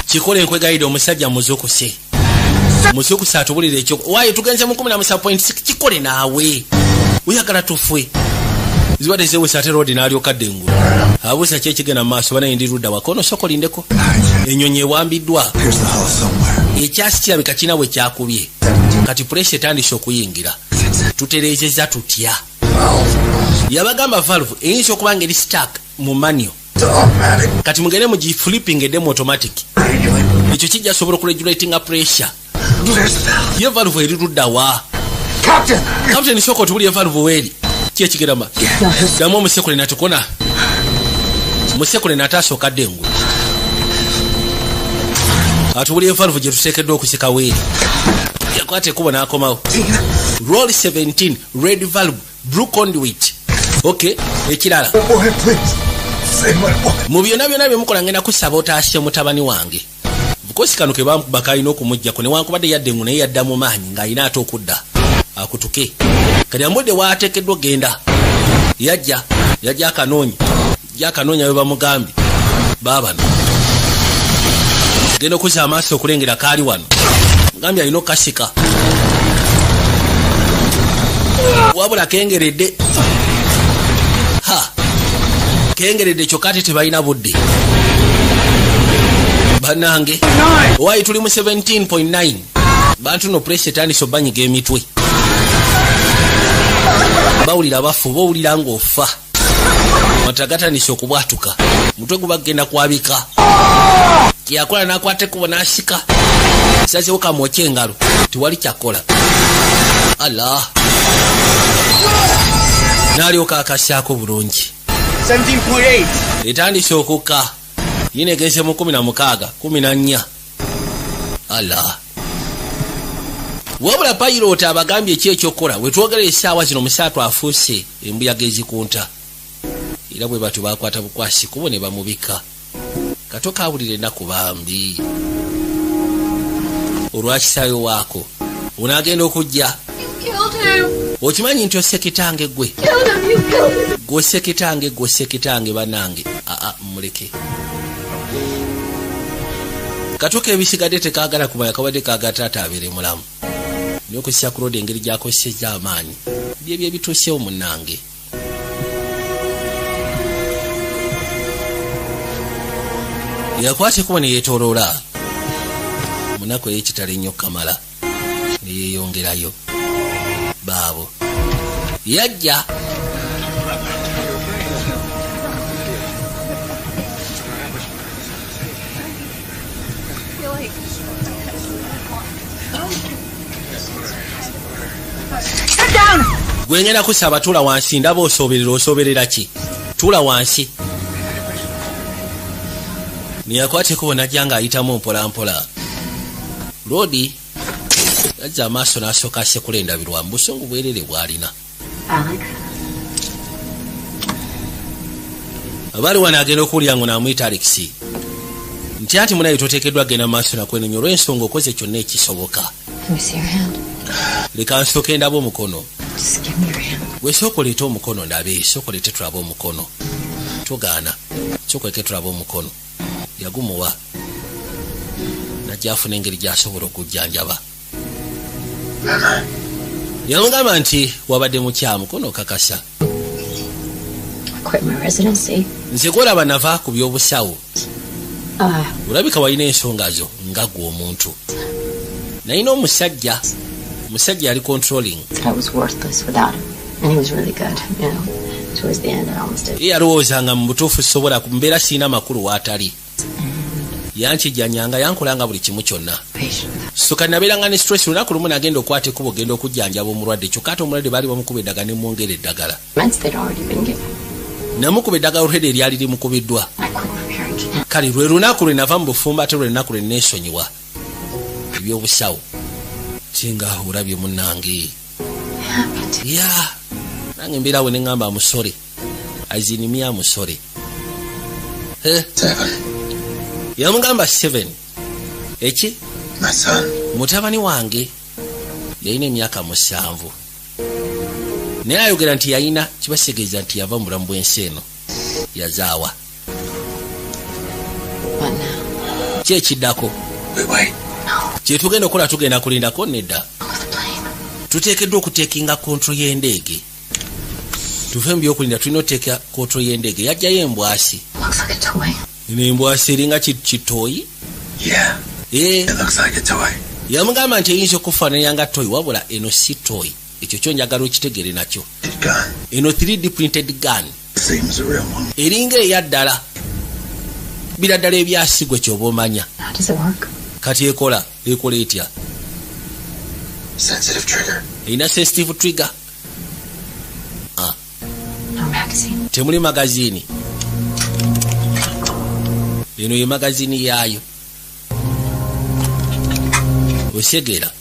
kikole, nkwegayidde, omusajja muzukuse, muzukuse atubulire ekyo. Waayi, tugenze mu 17.6, kikole naawe, oyagala tufwe. Zibadde zewesa ate roodi n'alyoka dda engulu, abuusa ki ekigenda mu maaso. Banaye ndi ludda wako ono, soko lindeko, ennyonyi ewambiddwa. Here's the hull somewhere. Ekyasi kirabika kirina bwe kyakubye, kati pressure etandise okuyingira. Tutereezezza tutya? Yabagamba valve eyinza okuba nga eri stuck mu manual. It's automatic. Kati mugende mugi flipping eddemu automatic. Regulate. Ekyo kijja sobola okuregulatinga pressure. There's the valve. Ye valve eri luddawa? Captain! Captain, sooka otubulye valve weeri. Ki ekigenda ddamu? Omusekule natukona, musekule nate asooka dda engulu atubulye valve gye tuteekeddwa okusika weeri. Yakwata ekkubo n'akomawo. Roll 17, red valve, blue conduit. Ok, ekirala. Boy, please. Save my boy. Mu byonna byonna byemukola, ngenda kusaba otaase mutabani wange. Bukosi kano ke bamukuba kalina okumugjako, newankubadde yadde engu, naye yadda mu maanyi ng'alina ate okudda. Akutuke kati amudde waateekeddwa ogenda. Yajja yajja akanoonya, jja akanoonya we bamugambye. Baabano genda okuzza amaaso okulengera kaali wano, mugambye alina okukasika, wabula kengeredde, ha, kengeredde kyokka ate tebalina budde bannange. Owaayi tuli mu 17.9. Bantu no pressure etandise obanyiga emitwe, bawulira bafu, bawulira ng'ofa, mata gatandise okubwatuka, mutwe guba gugenda kwabika. Kyeyakola n'akwata ekkubo n'asika, sazewo kamwokya engalo, tewali kyakola. Ala n'alyoka akassaako bulungi. 17.8. Etandise okukka yina, egenze mu 16, 14. Ala wabula pilot abagambye ki ekyokukola? Wetwogera essaawa zino musaatu afuuse embuyaga ezikunta, era bwe batyo bakwata bukwasi kubo ne bamubika. Kato kawulira ennaku bambi olwakisaayo waako onaagenda okujja. Killed him. Okimanyi nti osekitange gwe? Killed him. You killed him. Gwosekitange, gwosekitange bannange. Aa, muleke katuka, ebisigadde tekagala kumanya, kabadde kagala taata abeere mulamu. Naye okusisa ku road engeri gyakozesezza amaanyi byebyo ebituusewo munnange. Yakwata ekubo ne yeetooloola munaku ey'ekitalo ennyo kamala ne yeeyongerayo. Baabo yajja. Sit down. Gwe ngenda kusaba tuula wansi, ndaba osooberera. Osooberera ki? Tuula wansi. Neyakwata ekubo najja ng'ayitamu mpolampola. Loodi yazza amaaso n'asooka asekula endabirwamu, busungu bwerere bw'alina. Alex. Abaali wano agenda okuwulira ngo naamuyita Alex nti anti munaye toteekeddwa genda maaso nakwenenya olw'ensonga okoze kyonna ekisoboka. Let me see your hand. Leka nsooke ndaba omukono. Just give me your hand. Gwe sooka oleete omukono ndabe, sooka oleete tulabe omukono. Togaana, sooka oleke tulabe omukono. Yagumuwa najja afuna engeri gy'asobola okujjanjaba. Yamugamba nti wabadde mukyamu kono okakasa. I quit my residency. Nze gwolaba nava ku by'obusawo. Olabika walina ensonga zo nga gwe omuntu. Nalina omusajja, omusajja yali controlling. I was worthless without him. And he was really good, you know. Towards the end, I almost did. Ye yalowoozanga mu butuufu sobola mbeera siina makulu waatali, yankijjanyanga, yankolanga buli kimu kyonna. Patient. So kati nabeeranga ne stress. Lunaku lumu nagenda okwata ekkubo ogenda okujjanjaba omulwadde, kyokka ate omulwadde baali bamukuba eddagala, ne mwongera eddagala. Meds they'd already been given. Namukuba eddagala olwedde eryali limukubiddwa. I quit my marriage. Kale lwe lunaku lwe nava mu bufumbo, ate lwe lunaku lwe neesonyiwa ebyobusawo. Singa olabye munnange. Happened. Ya nange mbeerawo ne ŋŋamba amusore azinimya amusore. Eh, 7. Yamugamba 7 eki? My son. Mutabani wange yalina emyaka 7, naye ayogera nti yalina kibasegeeza nti yava mu bulamu bw'ensi eno, yazaawa. What now? Ki ekiddako? We wait. Kyetugenda okukola, tugenda kulindako? Nedda. With the plane. Tuteekeddwa okuteekinga control y'endeege, tuve mu byokulinda, tulina oteeka control y'endeege. Yajjayo embwasi. Looks like a toy. Eno embwasi eringa kitoyi. Yeah. Eh, It looks like a toy. Yamugamba nti eyinza okufaananya nga toy, wabula eno si toy, ekyo kyo njagala okitegeere nakyo. Gun. Eno 3D printed gun. Same as a real one. Eringa eya ddala, bira ddala ebyasigwe kyoba omanya. How does it work? Kati ekola, ekola etya? Sensitive trigger. Erina sensitive trigger. Ah, No magazine. Temuli magazini, eno ye magazini yaayo, osegera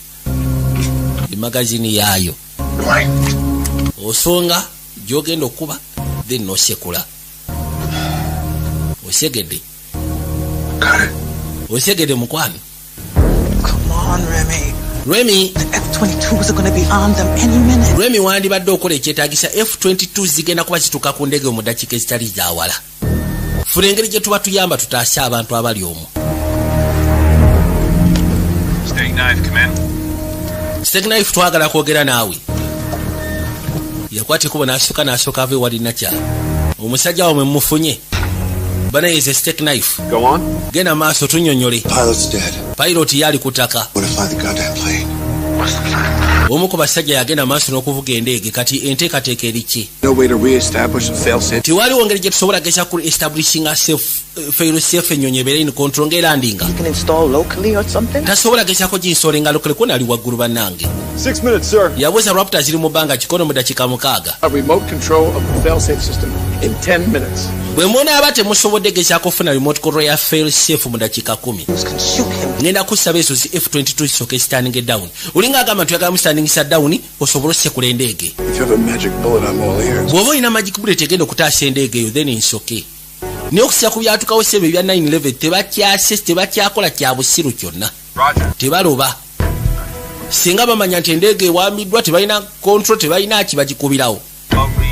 emagazini yaayo. Right. Osonga gyogenda okuba, then nosekula, osegedde? Got it. Osegedde mukwano? Come on, Remy. Remy. The F F-22s are going to be on them any minute. Lwemi, wandibadde okola ekyetaagisa. F22 zigenda kuba zituuka ku ndege mu ddakiika ezitali zawala. Funa engeri gye tuba tuyamba tutaase abantu abali omwo. Steak knife, come in. Steak knife, twagala kwogera naawe. Yakwata ekubo n'asooka ava ewali nakyala. Omusajja wamwe mumufunye banayeze. Steak knife. Go on. Genda maaso, tunnyonnyole. Pilot's dead. Pilot yali ku ttaka. Wanna fly the goddamn plane? Omu ku basajja yagenda maaso n'okuvuga endeege. Kati enteekateeka eri ki? No way to reestablish a fail-safe. Tewaliwo ngeri gye tusobola geza ku establishinga fail safe, ennyonyi ebeere in control ng'erandinga. You can install locally or something? Tasobola gezaako ginsoolenga locally kuona ali waggulu bannange. 6 minutes, sir. Yabuuza Raptor ziri mu bbanga kikono mu dakiika 6. A remote control of the fail-safe system in 10 minutes. Bwe munaaba temusobodde gezaako kufuna remote control ya fail safe mu dakiika 10, ngenda kusaba ezo zi F22 zisooke standing down. Olinga agamba nti oyagala mustandingisa down osobole osekula endeege. If you have a magic bullet, I'm all ears. Bw'oba olina magic bullet egenda okutaasa endeege eyo, then nsoke. Naye okusira ku byatukawo sebe ebya 911, tebakyase, tebakyakola kya busiru kyonna. Tebaloba singa bamanya nti endeege ewambiddwa, tebalina control, tebalina ki bagikubirawo.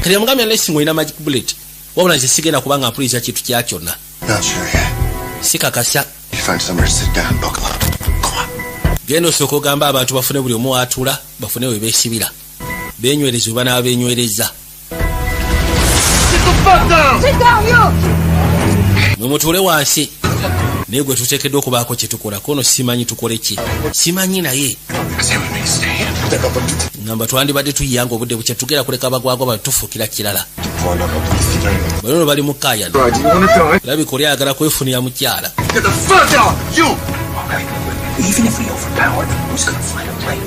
Kati yamugambye, unless ng'olina magic bullet, wabula nze sigenda kubanga mpuliriza kintu kya kyonna. Not sure yet. Sikakasa. You find somewhere to sit down, buckle up. Go on. Genda osooka ogamba abantu bafune buli omu waatuula, bafune we beesibira, beenywereza oba naaba beenywereza. Sit down, you! Mwe mutuule wansi. Naye gwe tuteekeddwa okubaako kye tukola kono. Simanyi tukole ki, simanyi, naye ngamba twandibadde tuyanga obudde bukya tugera kuleka abagwagwa batufuukira kirala. Banono bali mu kaayano, labika oli ayagala kwefunira mukyala. Get the fuck out! You! Even if we overpower them, who's gonna fly the plane?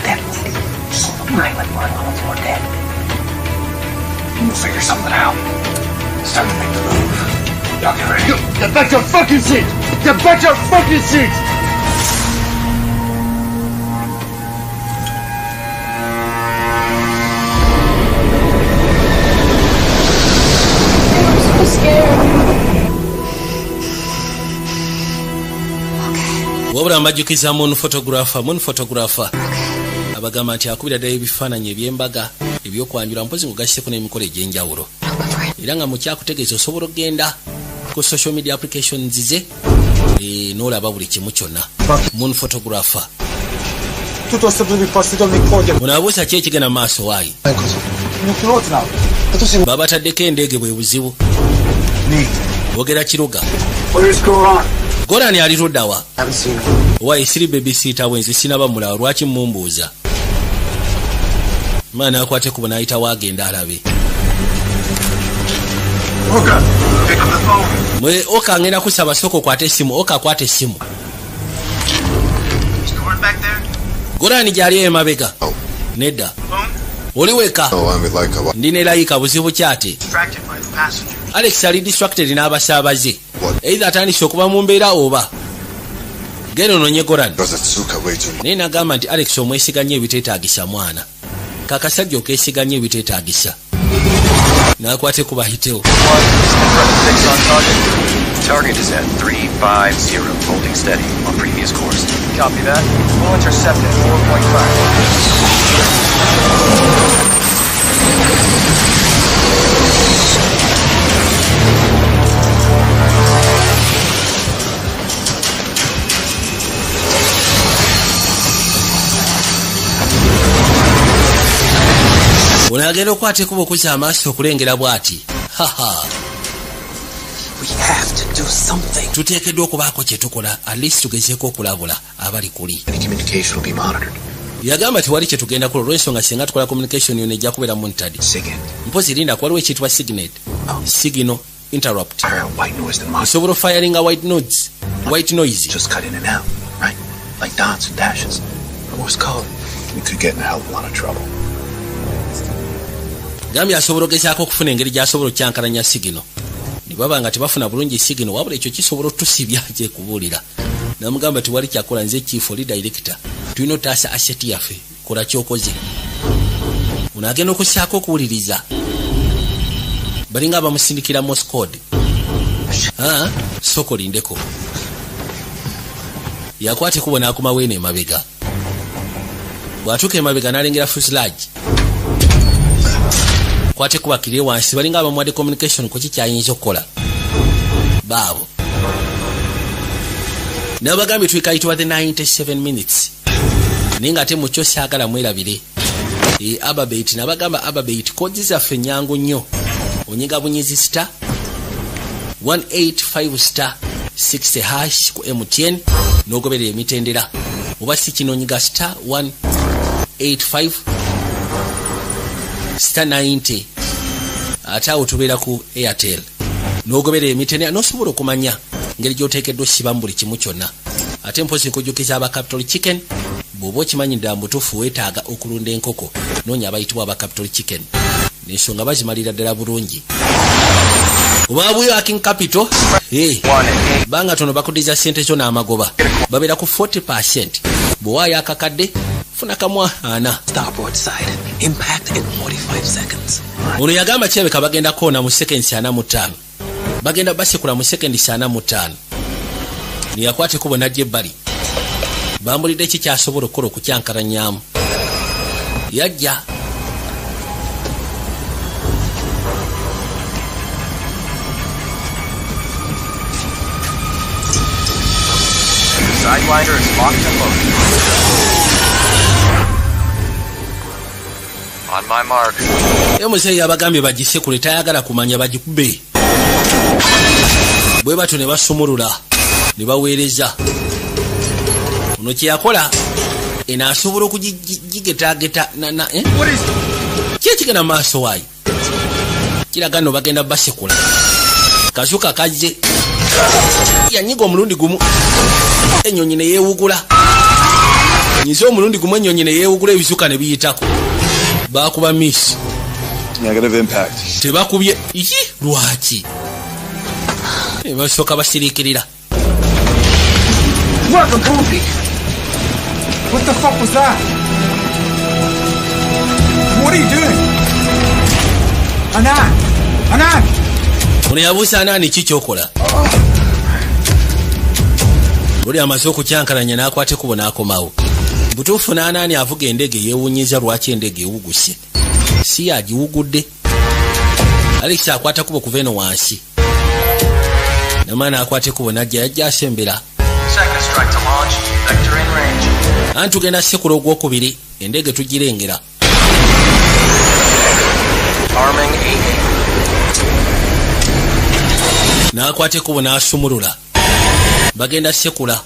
That lady saw the pilot lying on the floor dead. We'll figure something out. It's time to make the move. Y'all get ready. Get back to your fucking seat! Get back to your fucking seat! I'm so scared. Wabula mbajjukiza Moon Photographer. Moon Photographer abagamba nti akubira ddala ebifaananyi ebyembaga, ebyokwanjula, mpozi ngugasseko n'emikolo egy'enjawulo. Era nga mukyakutegeeza, osobola okgenda ku social media applications ze n'olaba buli kimu kyonna. Moon Photographer. Ono abuusa ki ekigenda mu maaso waayi? Babataddeko endeege, bwe buzibu. Bogera kiruga. Where's Goran? Gorani ali luddawa? Haven't seen him. Owaye, siri babysitter wenze, sinaba mulaba. Lwaki mumbuuza? Maana akwate kubo n'ayitawo agenda alabe. Oka, pick up the phone. Mwe Oka, ngenda kusaba sooka okwate essimu. Oka, akwata essimu. Is Goran back there? Gorani gyali emabega? Nedda. Oli weka? Oh, I'm with like a Ndi ne Layika. Buzibu kyate? Distracted by the passengers. Alex ali distracted n'abasaabaze. Either atandise okuba mu mbeera oba genda ononye Goran. Rosatsuka way too much. Naye nagamba nti Alex omwesiga nnyo ebiteetaagisa. Mwana kakasajja okeesiga nnyo ebiteetaagisa. N'akwate ku bahitewo. Target is at 350, holding steady on previous course. Copy that. We'll intercept at 4.5. Ono agenda okwata ekuba okuzza amaaso okulengera bw'ati, haha. We have to do something. Tuteekeddwa okubaako kye tukola, at least tugezeeko okulabula abali kuli. Any communication will be monitored. Yagamba tewali kye tugenda kukola olw'ensonga singa tukola communication yona ejja kubeera monitored. SIGINT. Mpozi linda, waliwo ekiyitibwa SIGINT, signal interrupt. Fire out white noise to monitor. Osobola ofiringa white noise, white noise. Just cut in and out, right? Like dots and dashes. Morse code. We could get in a hell of a lot of trouble. Gambye asobola ogezaako okufuna engeri gy'asobola okyankalanya signal ne baba nga tebafuna bulungi signal, wabula ekyo kisobola otusibya gyekubuulira. Namugamba tewali kyakola, nze chief, oli director, tulina otaasa asset yaffe, kola kyokoze. Ono agenda okussaako okuwuliriza, balinga abamusindikira Morse code. Ah, soko lindeko. Yakwata ekubo n'akomawo eno emabega. Bw'atuuka emabega n'alengera fuselage, kwate kubakirire wansi, balinga abamuwadde communication ku kikyayinza okukola. Baabo nabagambye twikayitibwa the 97 minutes, naye nga ate mukyo saagala mwerabire. E, Ababeit, nabagamba Ababeit kodi zaffe nyangu nnyo. Onyiga bunyizi star 185 star 60 hash ku MTN n'ogoberera emitendera, oba si kino onyiga star 185 star 90, ate awo tubeera ku Airtel, n'ogoberera emitendera n'osobola okumanya ngeri gy'oteekeddwa osibamu buli kimu kyonna. Ate mpozi nkujjukiza aba Capital Chicken, bw'oba okimanyi ddala mutuufu weetaaga okulunda enkoko, noonya abayitibwa aba Capital Chicken, n'ensonga bazimalira ddala bulungi. Oba working capital, eh, banga tono bakudiza sente zo n'amagoba babeera ku 40. Bw'owaayo akakadde, funa kamwa ana. Starboard side. Impact in 45 seconds. Ono yagamba kirabika bagenda koona mu seconds 45, bagenda basekula mu seconds 45. Neyakwata ekubo najja ebbali, bambulidde ki kyasobola okukola okukyankalanyamu. Yajja. Sidewinder is locked and loaded. On my mark. Ye muzeeyi yabagambye bagisekule, tayagala kumanya, bagikube. Bwe batyo ne basumulula ne baweereza. Ono kyeyakola eno asobola okugigetageta, eh? Ki ekigenda mu maaso? Waayo kiraga nno bagenda basekula. Kazuka kajje, yanyiga omulundi gumu ennyonyi ne yeewugula. Nyize omulundi gumu ennyonyi ne yeewugula, ebisuka ne biyitako, bakuba miss. Negative impact. Tebakubye iki, lwaki? Ne basooka basiriikirira. What the fuck was that? What are you doing? Anand! Anand! Ono yabuusa anaani, ki kyokola? Oli amaze okukyankalanya n'akwata ekubo n'akomawo. Butuufu n'anaani avuga endege yeewunyiza lwaki endege ewuguse, si yagiwugudde. Alex akwata kubo kuva eno wansi, namala n'akwata ekubo najja, yajja asembera. Second strike to launch. Vector in range. Anti tugenda sekula ogwokubiri, endege tugirengera. Arming AA. N'akwata ekubo n'asumulula, bagenda sekula.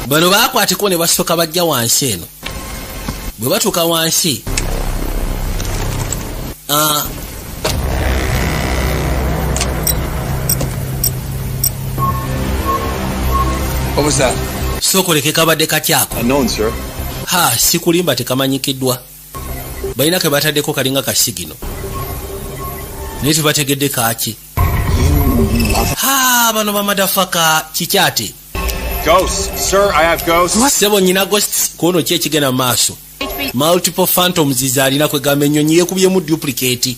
Bano bakwata ekubo ne basooka bajja wansi eno. Bwe batuuka wansi, What was that? Sookoleke kabadde katyako? Unknown, sir. Ha, sikulimba, tekamanyikiddwa. Balina ke bataddeko kalinga kasigino, naye tebategedde kaaki. Ha, bano ba motherfucker, kikyate? Ghosts. Sir, I have ghosts. Sebo, nyina ghosts kuono. Ki ekigenda mu maaso? Multiple phantoms zaalina, kwegamba ennyonyi yekubyemu duplicate.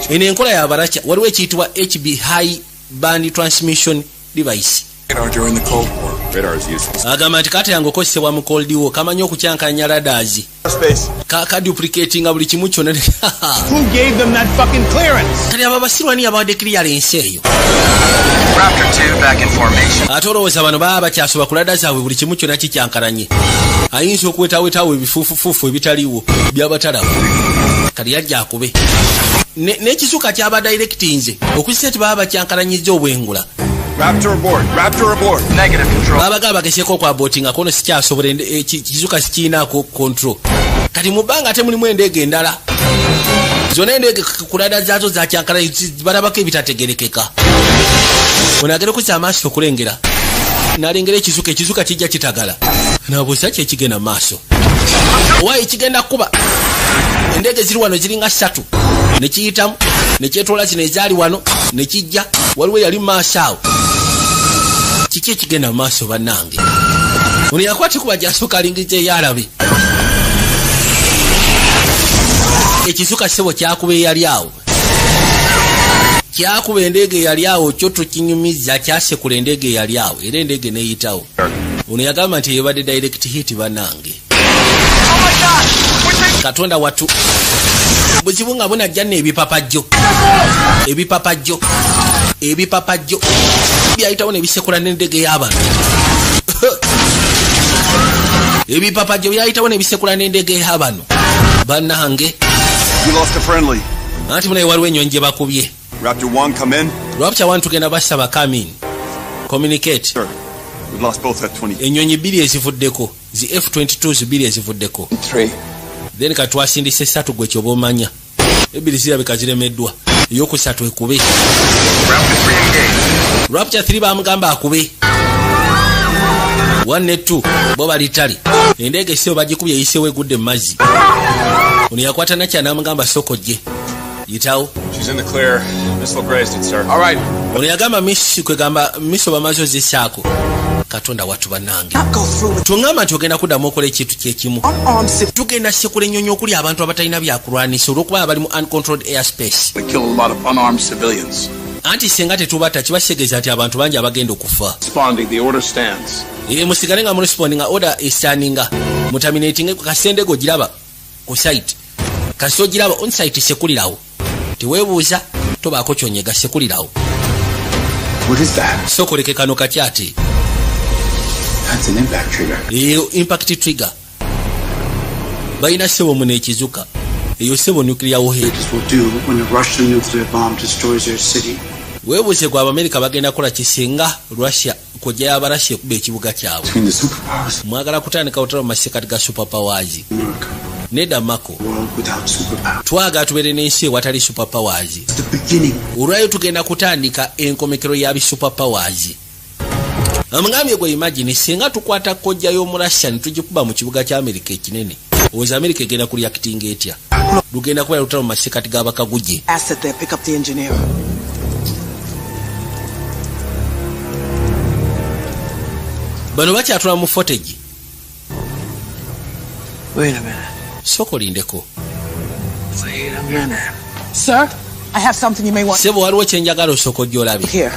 Eno enkola yabaracya. Waliwo ekiyitibwa HB, high band transmission device. Radar during the Cold War. Radar is useless. Agamba nti kati yange okozesebwa mu Cold War, kamanyi okukyankanya radars. Space. Kaduplicatinga buli kimu kyonna. Who gave them that fucking clearance? Kati abo abasirwani abawadde clearance eyo? Raptor 2 back in formation. Ate olowooza bano baba bakyasoba ku radar zaabwe, buli kimu kyonna kikyankalanye, ayinza okuwetawetawo ebifuufufuufu ebitaliiwo byabatalaba. Kati yajja akube n'ekisuka kyaba directinze okukisa nti baba bakyankalanyiza obwengula. Raptor aboard. Raptor aboard. Negative, control. Babaga bagezeeko okwabortinga kono, sikyasobola, kizuka sikiinaako control. Kati mu bbanga ate mulimu endeege endala, zonna endeege ku radar zaazo zakyankalanye, balabako ebitategerekeka. Ono agenda okuzza amaaso okulengera, n'alengera ekizuka, ekizuka kijja kitagala. Nabuuza ki ekigenda mu maaso, waayi kigenda kuba endeege ziri wano ziringa ssatu, nekiyitamu nekyetoola zino ezaali wano nekijja, waliwo eyali mu maaso awo. Kiki ekigenda mu maaso bannange? Ono yakwata kuba gyasooka alingiriza eyalabe ekizuka, ssebo, kyakuba eyali awo. Kyakuba endege eyali awo kyo tukinyumiza, kyasekula endege eyali awo era endege neyitawo. Ono yagamba nti yebadde direct hit. Bannange, Katonda watu, buzibu nga bunajja nno. Ebipapajjo, ebipapajjo, ebipapajjo byayitawo nebisekula n'endege y'abantu. Ebipapajjo byayitawo nebisekula n'endege y'abano. Bannange. We lost a friendly. Anti munaye waliwo ennyonyi gye bakubye. Raptor 1, come in. Raptor 1, tugenda basaba come in, communicate. Sir, we've lost both F-20. Ennyonyi bbiri ezivuddeko, zi F22 zibiri ezivuddeko. 3. Then katwasindise esatu, gwe kyoba omanya ebbiri zirabika ziremeddwa, eyokusatu ekube. Raptor 3 engaged. Raptor 3 bamugamba akube 1 ne 2, bo bali ttale. Endege sio bagikubye, eyisewo, egudde mu mazzi. Ono yakwata nakya n'amugamba soko gye yitawo. She's in the clear. Missile grazed it, sir. All right. Ono yagamba missile, kwegamba missile bamaze ozisaako. Katonda wattu, bannange, tuŋŋamba nti ogenda kuddamu okola ekintu kyekimu. Tugenda sekula ennyonyi okuli abantu abatalina byakulwanisa olw'okuba bali mu uncontrolled airspace. We kill a lot of unarmed civilians. Anti singa tetubatta kiba kitegeeza nti abantu bangi abagenda okufa. Responding, the order stands. Ee, musigale nga murespondinga, order estandinga, muterminatinge kasendego. Giraba ku site, kasi ogiraba on site, sekulirawo, teweebuuza, tobaako kyonyega, sekulirawo. What is that? Sokoleke kano kakyate. That's an impact trigger. Eyo impact trigger balina sebo muno ekizuka eyo sebo nuclear warhead. Will do when a Russian nuclear bomb destroys their city. Weebuuze gwe, Abamerika bagenda kukola kisinga Russia kojja y'Abarassia ekuba ekibuga kyabwe. Between the superpowers. Mwagala kutandika lutalo mu masekati ga superpowers. Nedda mako. World without superpowers. Twagala tubeere n'ensi ewatali superpowers. The beginning. Olwayo tugenda kutandika enkomekero ya bisuperpowers. Amugambye gwe, imagine singa tukwata kojja y'Omurassia ne tugikuba mu kibuga kya Amerika ekinene, owoza Amerika egenda kureactinga etya? Lugenda kubeera lutalo mu masekati g'abakaguje. Asset there, pick up the engineer. Bano bakyatula mu footage. Wait a minute. Sooka olindeko. Wait a minute. Sir, I have something you may want. Sebo, waliwo kyenjagala osooka ojja olabe. Here.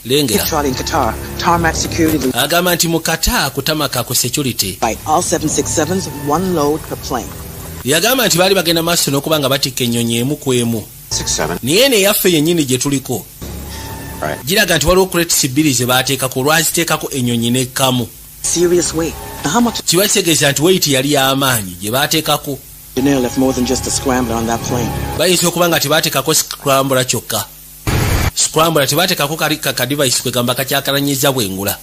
Lengera. Charlie in Qatar. Tarmac security. Agamba nti mu Qatar kutamaka ku security. Right, all 767s, one load per plane. Yagamba nti baali bagenda maaso n'okuba nga batikka ennyonyi emu ku emu. 6-7. Naye eno eyaffe yennyini gye tuliko Right. giraga nti waliwo crates bbiri ze baateekako, lwaziteekako ennyonyi nekkamu. Serious weight. Now, how much Kiba kitegeeza nti weight yali y'amaanyi gye baateekako. engineer left more than just a scrambler on that plane? Bayinza okuba nga tebaateekako scrambler kyokka, scrambler tebaateekako kali ka device kwegamba kakyakalanyiza bwengula.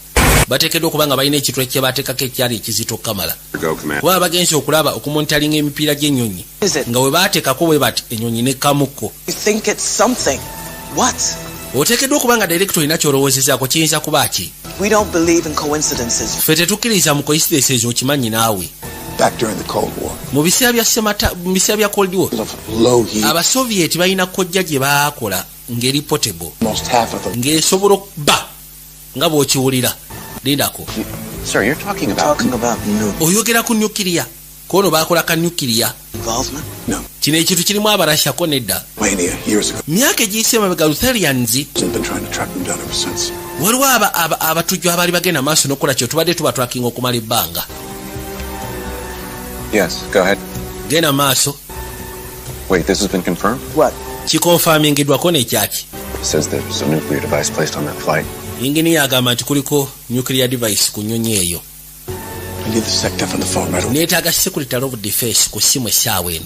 Bateekeddwa okuba nga balina ekitwe kye baateekako ekyali ekizito okukamala. Go, Command. Kuba bagenza okulaba okumonitoringa emipiira gy'ennyonyi Is it? nga we baateekako bwe bati ennyonyi nekkamukko. You think it's something. What? Oteekeddwa okuba nga director olina kyolowoozezaako, kiyinza kuba ki? We don't believe in coincidences. Ffe tetukkiriza mu coincidences, okimanyi naawe. Back during the Cold War. Mu biseera bya semata, mu biseera bya Cold War, Of low heat. Abasovieti balina kojja gye baakola ng'eri portable, Almost half of them. ng'esobola okuba nga bw'okiwulira. Lindako. Sir, you're talking about. Talking about nuke Oyogera ku nuclear, kono baakola ka nuclear. involvement? No. Kino ekintu kirimu Abarashako? Nedda. Lithuania years ago. Myaka egiyise emabega Lutherians Been trying to track them down ever since. waliwo abatujju abaali bagenda maaso n'okukola kyo tubadde tubatrackinga okumala ebbanga. Yes, go ahead. Genda maaso. Wait, this has been confirmed? What? Kiconfirmingiddwako nekyaki? It says there's a nuclear device placed on that flight. Yinginiya agamba nti kuliko nuclear device ku nnyonyi eyo. I need the SecDef on the phone right away. Neetaaga Secretary of Defense ku ssimu essaawa eno.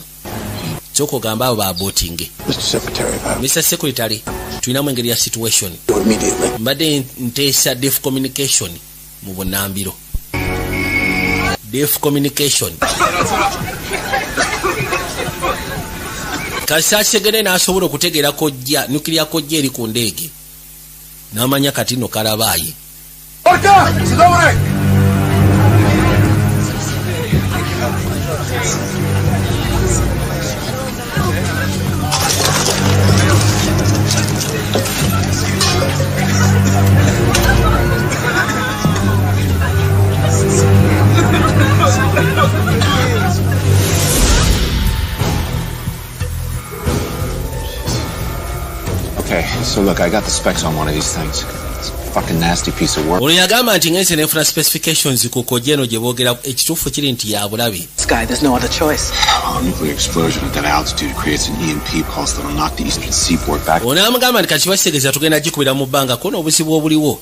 Sooka ogamba abo baabortinge. Mr. Secretary, if I Mr. Secretary, tulinamu engeri ya situation. do immediately. Mbadde nteesa def communication mu bunambiro, def communication kasasegere n'asobola okutegeera kojja nuclear kojja eri ku ndeege n'amanya kati no kalabaayi. Orka! Sidore! Okay, so So look, I got the specs on one of these things. It's a fucking nasty piece of work. Ono yagamba nti ngenze nenfuna specifications ku kojja eno gye boogera, ekituufu kiri nti ya bulabe. This guy, there's no other choice. Well, a nuclear explosion at that altitude creates an EMP pulse that'll knock the eastern seaboard back. Ono amugamba nti kati basitegeeza tugenda gikubira mu bbanga, kono obuzibu obuliwo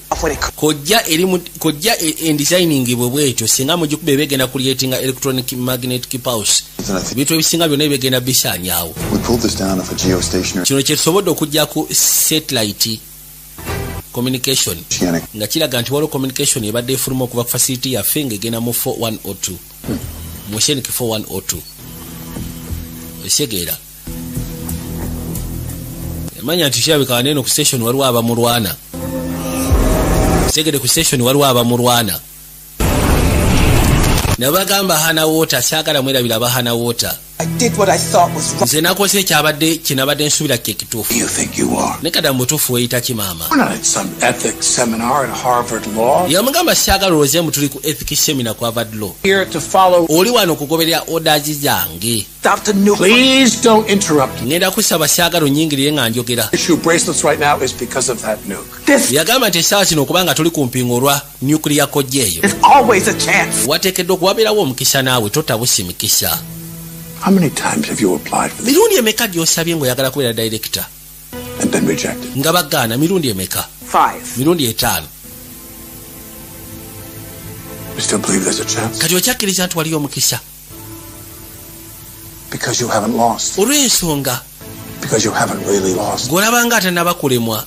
kojja eri kojja endesigning bwe bwetyo, singa mugikuba eba egenda creatinga electronic magnetic pulse, ebintu ebisinga byonna ebigenda bisaanyaawo. We pulled this down off a geostationary Kino kyetusobodde okujja ku satellite communication oceanic nga kiraga nti waliwo communication ebadde efuluma okuva ku facility yaffe ng'egenda mu 4102, mu oceanic 4102. Ekitegeera emanya nti kirabika waneeno ku station waliwo abamulwana. Segede ku station waliwo abamulwana nabagamba Hana Water, saagala mwerabira aba Hana Water. I did what I thought was right. Nze nakoze ekyabadde kyenabadde nsuubira kye kituufu. You think you are? Ne kada mu butuufu weeyita kimaama? We're not at some ethics seminar at Harvard Law. Yamugamba saagala olowooze mu tuli ku ethics seminar ku Harvard Law. Here to follow. Oli wano okugoberera orders zange. Stop the nuke. Please don't interrupt me. Ngenda kusaba saagala onyingirire nga njogera. Issue bracelets right now is because of that nuke. This Yagamba nti essaawa zino okubanga tuli ku mpingo olwa nuclear kojja eyo. is always a chance. Wateekeddwa okuwabeerawo omukisa, naawe totabusi mikisa. How many times have you applied for this Mirundi emeka gy'osabye ng'oyagala kubeera director and been rejected? nga bagaana? Mirundi emeka? 5. Mirundi 5. You still believe there's a chance? Kati okyakkiriza nti waliyo omukisa? Because you haven't lost. Olw'ensonga Because you haven't really lost. ng'olabanga atannaba kulemwa.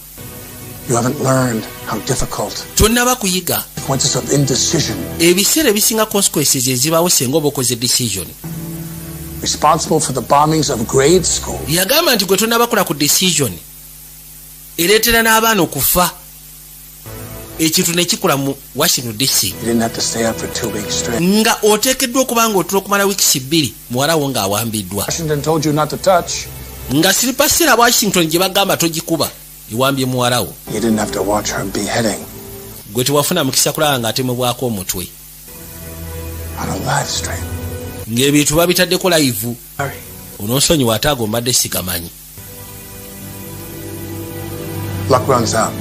You haven't learned how difficult Tonnaba kuyiga consequences of indecision. ebiseera ebisinga consequences ezibaawo singa oba okoze decision. Responsible for the bombings of grade school. Yagamba nti gwe tonnaba kola ku decision ereetera n'abaana okufa, ekintu ne kikola mu Washington DC. You didn't have to stay up for 2 weeks straight. Nga oteekeddwa okuba nga otula okumala wiikisi 2 muwala wo ng'awambiddwa. Washington told you not to touch. Nga sleeper cell Washington gye bagamba togikuba ewambye muwala wo. You didn't have to watch her beheading Gwe tewafuna mukisa kulaba ng'atemebwako omutwe on a live stream. ng'ebintu babitaddeko live. Sorry. Onoonsonyiwa, ate ago mbadde sigamanyi. Luck runs out.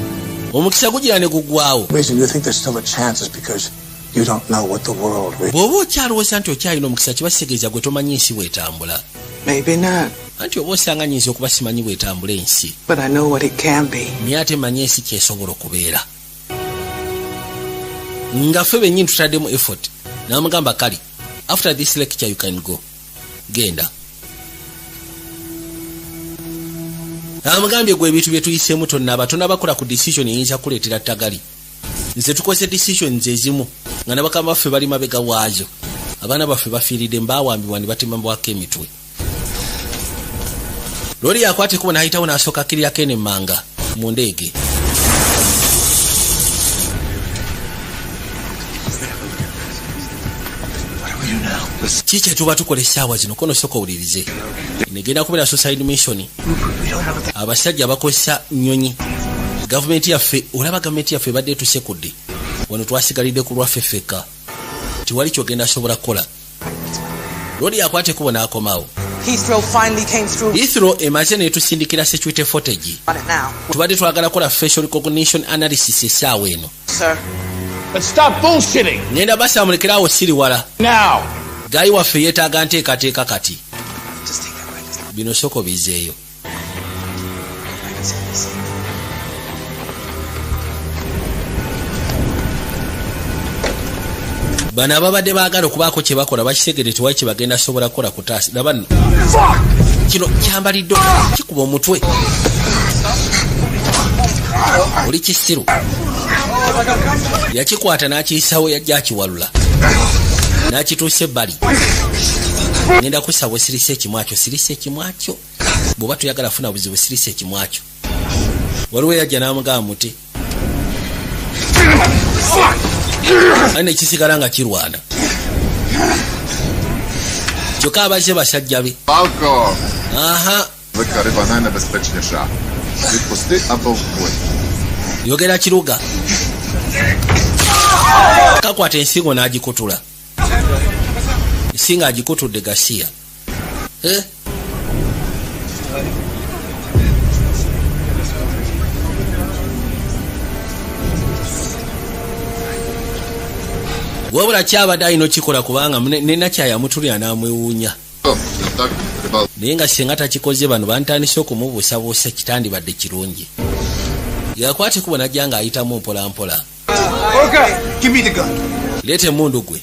Omukisa gugira ne guggwawo. The reason you think there's still a chance is because you don't know what the world really Bw'oba okyalowooza nti okyalina omukisa, kiba kitegeeza gwe tomanyi nsi bw'etambula. Maybe not, Anti oba osanga nyinza okuba simanyi bw'etambula ensi, but I know what it can be. naye ate manyi ensi kyesobola okubeera nga ffe bennyini tutaddemu effort. N'amugamba kale, after this lecture you can go, genda. Amugambye gwe ebintu bye tuyiseemu tonnaba tonabakola ku decision eyinza kuleetera tagali. Nze tukoze decisions ezimu nga nabakama baffe bali mabega waazo, abaana baffe bafiiridde mbaawambibwa ne batemabwako emitwe. Loli yakwata ekubo n'ayitawo n'asooka akkirirako eno emmanga mu ndeege. Ki kye tuba tukola essaawa zino? Kono soka owulirize, negenda kubeera suicide mission. Abasajja bakozesa nnyonyi. Gavumenti yaffe, olaba gavumenti yaffe ebadde etusekudde wano, twasigalidde ku lwaffe ffekka, tewali kyogenda sobola kukola. Loli yakwata ekubo n'akomawo. Heathrow finally came through Heathrow emaze netusindikira security footage. On it now. Tubadde twagala kukola facial recognition analysis essaawa eno. Sir. But stop bullshitting Ngenda basamulekerawo siri wala. now. Guy waffe yeetaaga nteekateeka kati. Just take that register. Bino soko bizeeyo. I can see this. Bano ababadde baagala okubaako kye bakola bakitegedde tewali kye bagenda sobola kukola kutaasa. Laba nno kino kyambalidde kikuba omutwe oli kisiru. Yakikwata n'akiyisawo, yajja akiwalula n'akituusa ebbali. Ngenda kusaba osirisa ekimwakyo, sirisa ekimwakyo bw'oba toyagala funa buzibu, sirisa ekimwakyo. Waliwo eyajja n'amugamba muti ali nekisigala nga kirwana, kyokka abazze basajja be. Falco! Aha. Велика риба найнебезпечніша. Відпусти або вбий. Yogera kiruga kakwata ensingo n'agikutula, ensingo agikutudde gasiya. Eh? Wabula kyabadde alina okikola kubanga nenakyayamutulira n'amwewuunya. Naye nga singa takikoze bano bantandise okumubuusabuusa kitandibadde kirungi. Yakwata ekkubo n'ajja ng'ayitamu mpola mpola. Leeta emmundu gwe.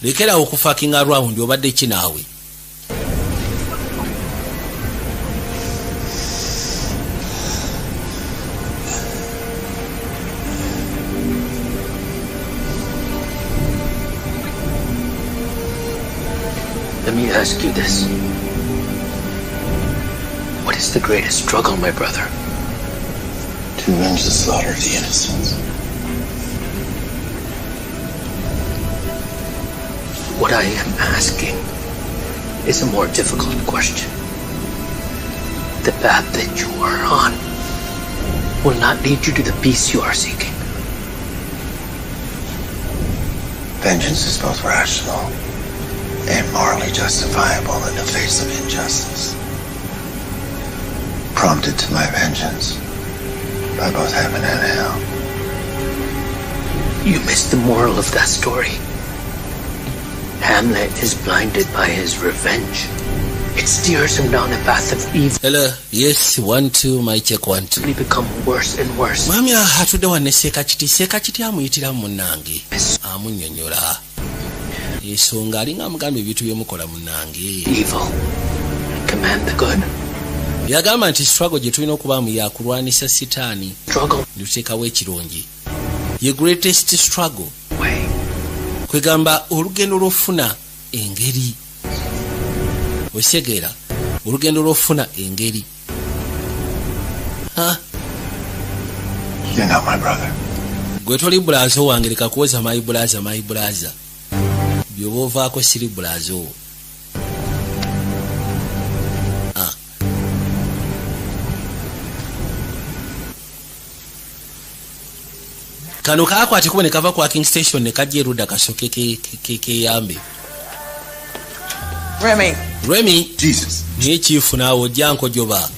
Lekerawo okufucking around obadde ki naawe. Let me ask you this. What is the greatest struggle, my brother? To avenge the slaughter of the innocents. What I am asking is a more difficult question. The path that you are on will not lead you to the peace you are seeking. Vengeance is both rational and morally justifiable in the face of injustice. Prompted to my vengeance by both heaven and hell. You missed the moral of that story. Hamlet is blinded by his revenge. It steers him down a path of evil. Hello, yes, 1 2, my check 1 2. He become worse and worse. Mwami atudde wano Ssekakiti, Ssekakiti amuyitira munnange. Amunnyonnyola. Ensonga alinga amugamba ebintu byemukola munnange. Evil. Command the good. Yagamba nti struggle gye tulina okubaamu yakulwanisa sitaani. Nituteekawo ekirungi. Ye greatest struggle. Kwegamba olugendo lw'ofuna engeri. Osegeera olugendo lw'ofuna engeri. Ha? You're not my brother. Gwe toli bulazo wange leka kuwoza my brother, my brother. Byoba ovaako siri bulazo. Kano kakwata kuba ne kava ku King Station ne kajja erudda kasooke keyambe. Remy. Remy. Jesus. Naye kiifu naawe ojja nkojoba.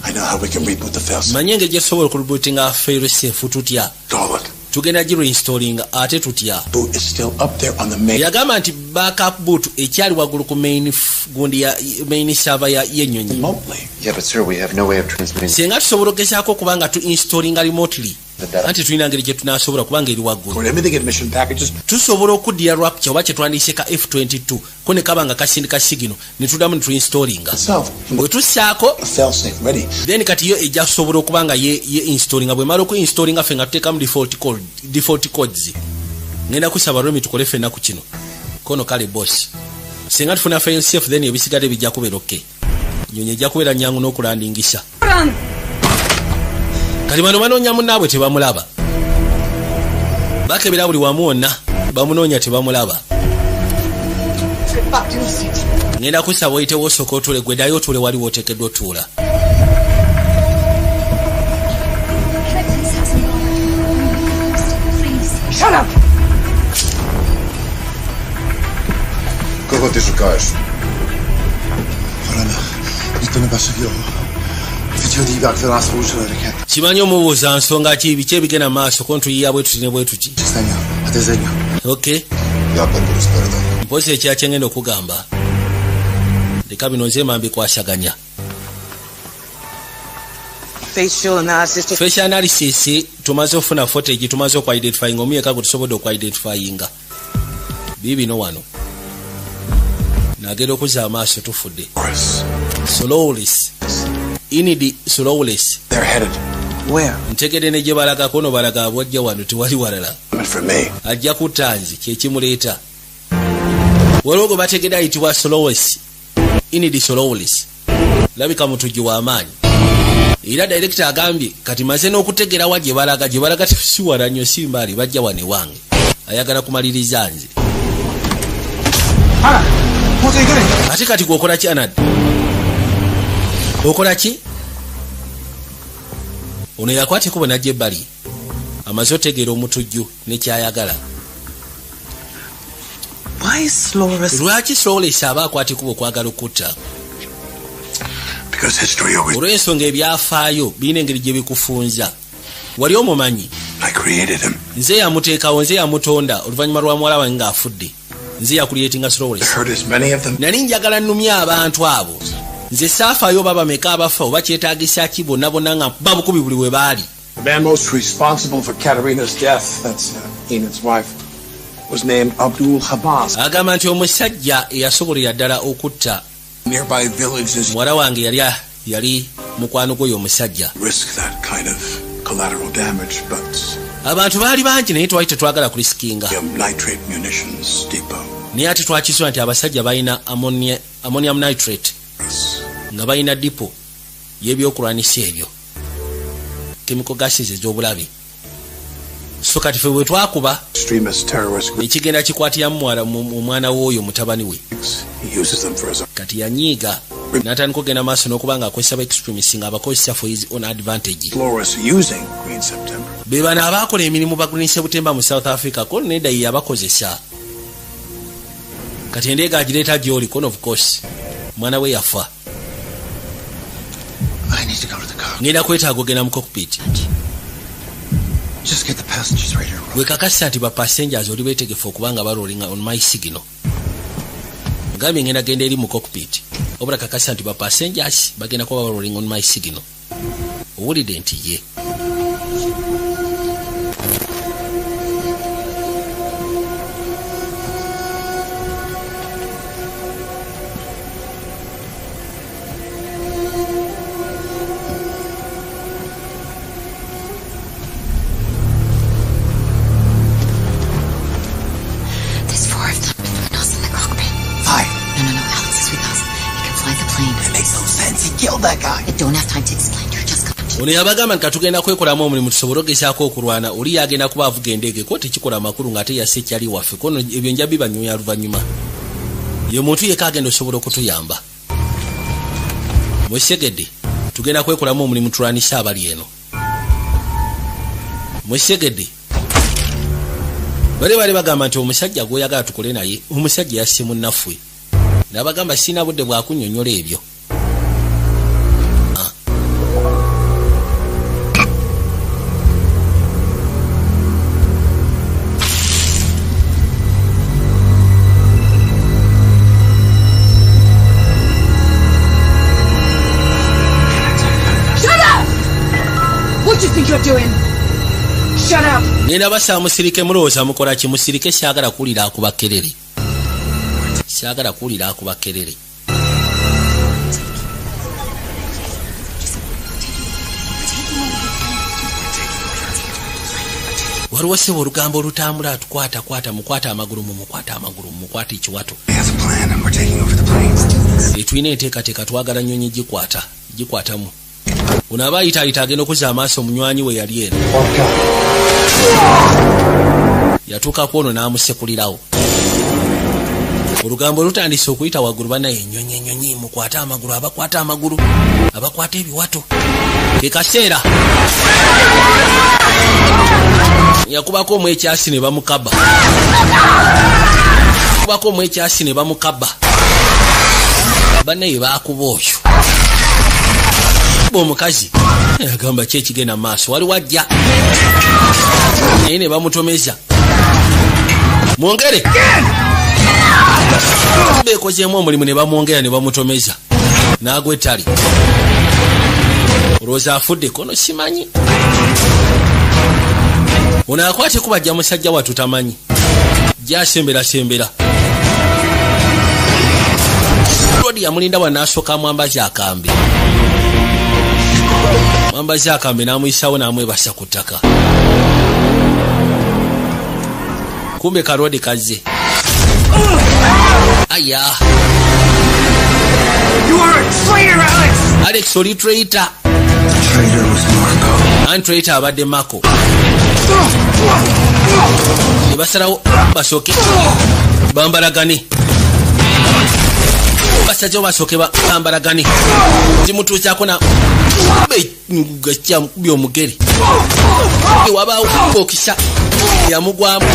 I know how we can reboot the failsafe. Manye engeri gye tusobola okurebootinga failsafe tutya. Tugenda gireinstallinga ate tutya. Boot is still up there on the main. Yagamba nti backup boot ekyali waggulu ku main gundi ya main server ya y'ennyonyi. Yeah, but sir, we have no way of transmitting. Singa tusobola okugezaako okubanga tu installinga remotely. Anti tulina ngeri gye tunaasobola kubanga eri waggulu. Tusobola okuddira Rapture oba kye twandiise ka F22 ko ne kaba nga kasindika signal ne tuddamu ne tuinstallinga. Bwe tussaako then kati yo ejja kusobola okuba nga ye installinga. Bw'emala okuinstallinga ffe nga tuteekamu default codes. Ngenda kusaba Remy tukole ffenna ku kino. Kono kale boss. Singa tufuna failsafe then ebisigadde bijja kubeera okay. Ennyonyi ejja kubeera nnyangu n'okulandingisa. Kati bano banoonya munnaabwe tebamulaba. Bakebera buli wamu wonna bamunoonya tebamulaba. Ngenda kusaba oyitewo osooke otuule gwe ddayo otuule wali w'oteekeddwa otuula. Кого ти шукаєш? Ворона, ніхто не бачив його. Simanyi omubuuza nsonga ki biki ebigenda mu maaso ko ntuyiya bwe tuti ne bwe tuti. Okay. Mpozi ekira kye ngenda okugamba. Leka bino nze mba mbikwasaganya. Facial analysis tumaze okufuna footage, tumaze okwidentifyinga omu yekka gwe tusobodde okwidentifyinga. Biibino wano. Nagenda okuzza amaaso tufudde. Slowless. Inidi slowless. They're headed. Where? Ntegedde ne gye balaga kono balaga bwajja wano tewali walala. Ajja kutta nze kye kimuleeta. Waliwo gwe bategedde ayitibwa Slowless. Inidi slowless. Labika mutujju w'amaanyi. Era director agambye kati maze n'okutegera wa gye balaga si wala nnyo si mbaali bajja wano ewange. Ayagala kumaliriza nze. Ate kati gwe okola ki Anad? Okola ki? Ono yakwata ekkubo n'ajja ebbali. Amaze otegeera omutujju ne ky'ayagala. Lwaki Slowless aba akwata ekkubo okwagala okutta? Olw'ensonga ebyafaayo birina engeri gye bikufunza. Wali omumanyi? I created him. Nze yamuteekawo, nze yamutonda oluvannyuma lwa muwala wange ng'afudde. Nze yacreatinga Slowless. Hurt as many of them. Nali njagala nnumya abantu abo. Nze saafaayo oba bameka abafa oba kyetaagisa ki, bonna bonna nga babukubi buli we baali. The man most responsible for Katerina's death, that's Enid's wife, was named Abdul Habas. Agamba nti omusajja eyasobolera ddala okutta Nearby villages muwala wange yali mukwano gwe omusajja. risk that kind of collateral damage, but Abantu baali bangi naye twali tetwagala kuriskinga. Nitrate munitions depot. Naye ate twakisula nti abasajja balina ammonium nitrate nga balina depot y'ebyokulwanisa ebyo, chemical gases ez'obulabe. So kati fe bwe twakuba Extremist terrorist groups. ekigenda kikwatiramu omwana w'oyo mutabani we. He uses them for his Kati yanyiiga n'atandika okugenda maaso n'okuba nga akozesa ba extremist nga abakozesa for his own advantage. Flores using Green September. Be bano abaakola emirimu ba Green September mu South Africa ko nedda ye yabakozesa. Kati endeega agireeta gy'oli kono. Of course mwana we yafa. I need to go to the cockpit. Ngenda kwetaaga ogenda mu cockpit. Just get the passengers ready to roll. Wekakasa nti ba passengers oli beetegefu okuba nga barollinga on my signal. Gambye ngenda genda eri mu cockpit, obula kakasa nti ba passengers bagenda kuba barollinga on my signal. Owulidde nti ye There's four of them. With us in the cockpit. Five. No. Alex is with us. He can fly the plane. It makes no sense. He killed that guy. I don't have time to explain. You're just going to. Ono yabagamba nti katugenda kwekolamu omulimu tusobole ogezaako okulwana. Oli yagenda kuba avuga endege ko tekikola makulu ng'ate yasse ekyali waffe kono. Ebyo nja bibanyoya luvannyuma. Ye muntu yeka agenda osobola okutuyamba. Mwesegedde, tugenda kwekolamu omulimu tulwanise abali eno. Mwesegedde, bali bali bagamba nti omusajja gw'oyagala tukole naye omusajja yasse munnaffe. N'abagamba sirina budde bwakunnyonnyola ebyo. Ah. Shut up! What do you think you're doing? Shut up! Ngenda basaba musirike. Mulowooza mukola ki? Musirike, syagala kuwulira akuba kerere, syagala kuwulira akuba kerere. Waliwo sebo olugambo olutambula atukwata kwata mukwata amagulu, mumukwata amagulu, mumukwata ekiwato. Etulina enteekateeka, twagala nnyonyi gikwata gikwatamu. Ono aba ayitaayita agenda okuzza amaaso omunywanyi we yali eno yatuukako ono n'amusekulirawo. Olugambo lutandise okuyita waggulu, banaye ennyonyi, ennyonyi, mukwate amagulu, abakwata amagulu, abakwata ebiwato. Ke kaseera yakubako omwekyasi ne bamukaba, kubako omwekyasi ne bamukaba. Bannaye baakuba oyo omukazi agamba ki ekigenda maaso. Waliwo ajja naye ne bamutomeza. Mwongere beekozeemu omulimu ne bamwongera ne bamutomeza n'agwa ettali. Olowooza afudde kono simanyi. Ono akwate kubajja musajja wattu tamanyi gyasembera. Lodi yamulinda wa n'asooka amwambaza akambe, mwambaza akambe n'amuyisawo n'amwebasa ku ttaka. Kumbe kalodi kazze aya. You are a traitor, Alex! Alex, oli traitor. Traitor was Marco. An traitor abadde Mako. Ne basalawo basooke bambalagane, basajja basooke bambalagane. Zimutuusaako na gakyamukubi omugere wabaawo bokisa yamugwamu.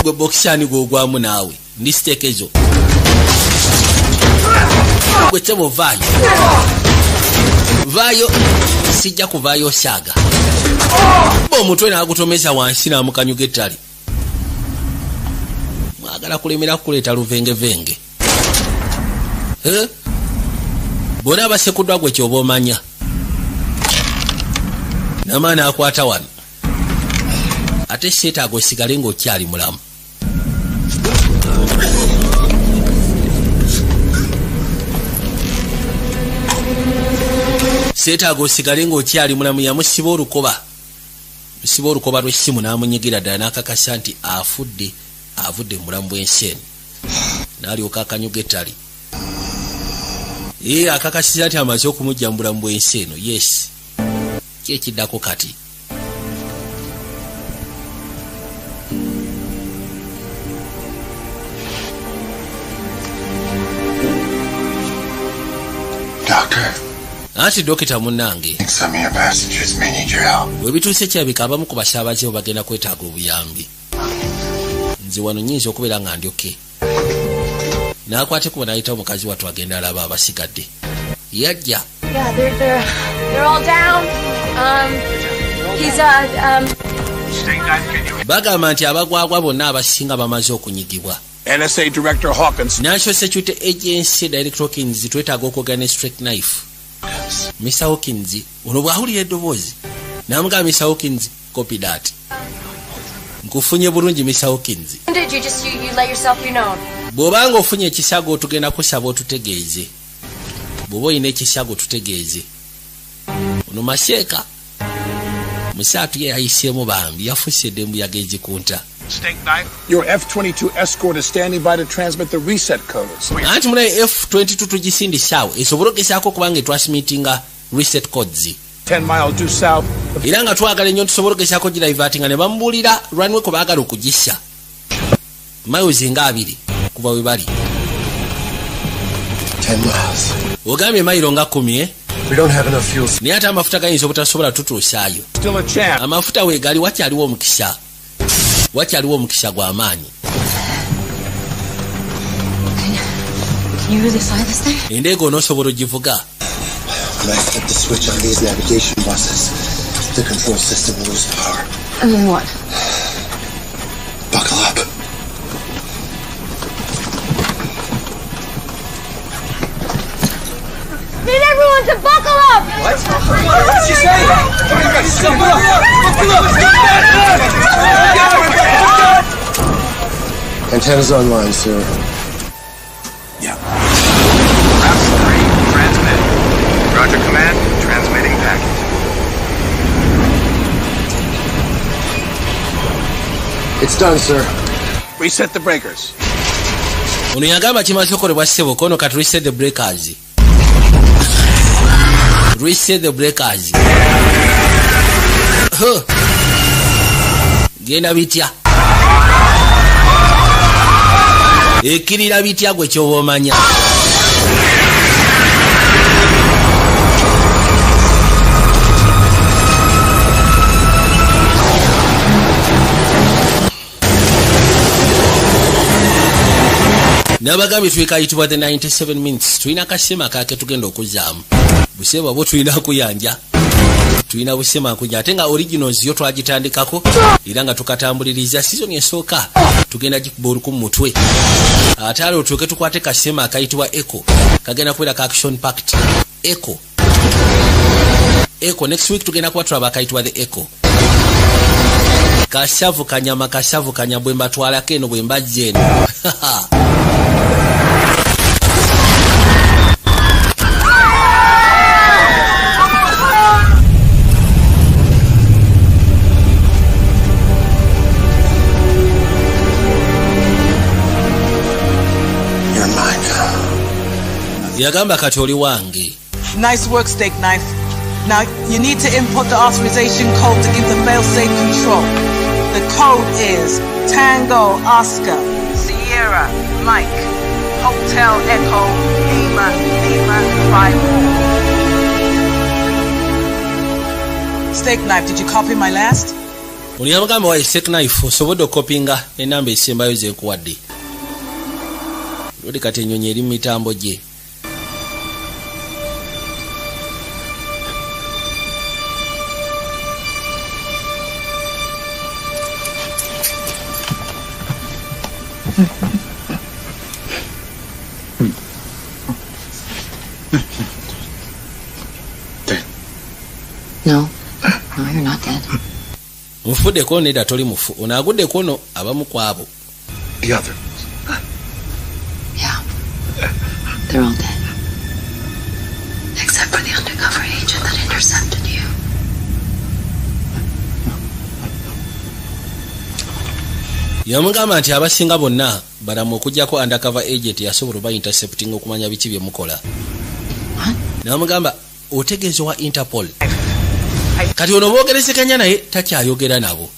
Gwe bokisa ani gwogwamu naawe? Ndi siteekezo gwe tebo, vaayo vaayo. Sijja kuvaayo osaaga. Omutwe n'agutomeza wansi n'amukanyuga ettale. Mwagala kulemera kuleeta luvengevenge. Bonna abasekuddwa gwe kyoba omanya. N'amaani akwata wano. Ate seetaaga osigale ng'okyali mulamu. Seetaaga osigale ng'okyali mulamu. Yamusiba olukoba. Musiba olukoba lw'essimu n'amunyigira ddala n'akakasa nti afudde, avudde mu bulamu bw'ensi eno. N'alyoka akanyuga ettale. Ye akakasiza nti amaze okumujja mu bulamu bw'ensi eno. Yes. Ki ekiddako kati? Doctor. Anti dokita munnange. Some of your passengers may need your help. Bwe bituuse kirabika abamu ku basaabaze bo bagenda kwetaaga obuyambi. Nze wano nnyinza okubeera nga ndyoke. N'akwata ekkubo n'ayita omukazi wattu agenda alaba abasigadde. Yajja. Yeah, they're all down. He's Bagamba nti abagwagwa bonna abasinga bamaze okunyigibwa. NSA Director Hawkins. National Security Agency Director Hawkins, twetaaga okwogera ne Straight Knife. Mr. Hawkins, ono bw'awulira eddoboozi n'amugamba, Mr. Hawkins, copy that. Nkufunye bulungi, Mr. Hawkins. Did you just you let yourself be known? Bw'obanga ofunye ekisago otugenda kusaba otutegeeze. Bw'oba olina ekisago otutegeeze. Ono maseeka musaatu ye yayiseemu bambi, yafuuse edde ezikunta. Your F-22 escort is standing by to transmit the reset codes. Anti munaye F22 tugisindise awo esobole ogezaako okubanga etransmittinga reset codes. 10 miles due south. Era nga twagala ennyo tusobole ogezaako gidaivatinga ne bamubuulira runway ko baagala okugissa miles nga 20 kuva we bali. 10 miles. Ogambye mayiro nga 10, eh? We don't have enough fuel. Naye ate amafuta gayinza obutasobola tutuusaayo. Still a chance. Amafuta weegali, wakyaliwo omukisa, wakyaliwo omukisa gw'amaanyi. Can you really fly this thing? Endeega onoosobola ogivuga? When I flip the switch on these navigation buses, the control system will lose power. And then what? Buckle up. Need everyone to buckle up! What? What did she say? Buckle up! Buckle up! Antenna's online, sir. Yeah. Route 3, transmit. Roger, command, transmitting packet. It's done, sir. Reset the breakers. Ono yagamba kimaze okukolebwa ssebo. Kono kati reset the breakers. Reset the breakers. Huh. Genda bitya, ekkirira bitya gwe kyoba omanya. Nabagambye twekayitibwa the 97 minutes. Tulina kasema kake tugenda okuzaamu buseba bwo, tulina kuyanja, tulina busema nkuja, ate nga originals yo twagitandikako era nga tukatambuliriza season esooka, tugenda gikuba oluku mu mutwe, ate ale otuuke tukwate kasema akayitibwa Echo. Kagenda kubeera ka action packed. Echo, Echo next week tugenda kuba tulaba akayitibwa the Echo. Kasavu kanyama, kasavu kanya, bwe mbatwalako eno, bwe mbajja eno. You're mine now. Yagamba kati oli wange. Nice work, Steak Knife. Now, you need to input the authorization code to give the failsafe control. The code is Tango Oscar Sierra Mike Hotel Echo Lima Lima 54. Steak Knife, did you copy my last? Ono yamugamba, wayi Steak Knife, osobodde okopinga enamba esembayo zenkuwadde? Lodi kati ennyonyi eri mu mitambo gye. No. No, you're not dead. Nfuddeko? Nedda, toli mufu. Ono aguddeko no abamu ku abo. The other. Yeah. They're all dead. Except for the undercover agent that intercepted you. Yamugamba nti abasinga bonna balamu okugyako undercover agent yasobola oba intercepting okumanya biki bye mukola. Namugamba, otegeeza wa Interpol? Kati ono boogerezeganya naye takyayogera nabo.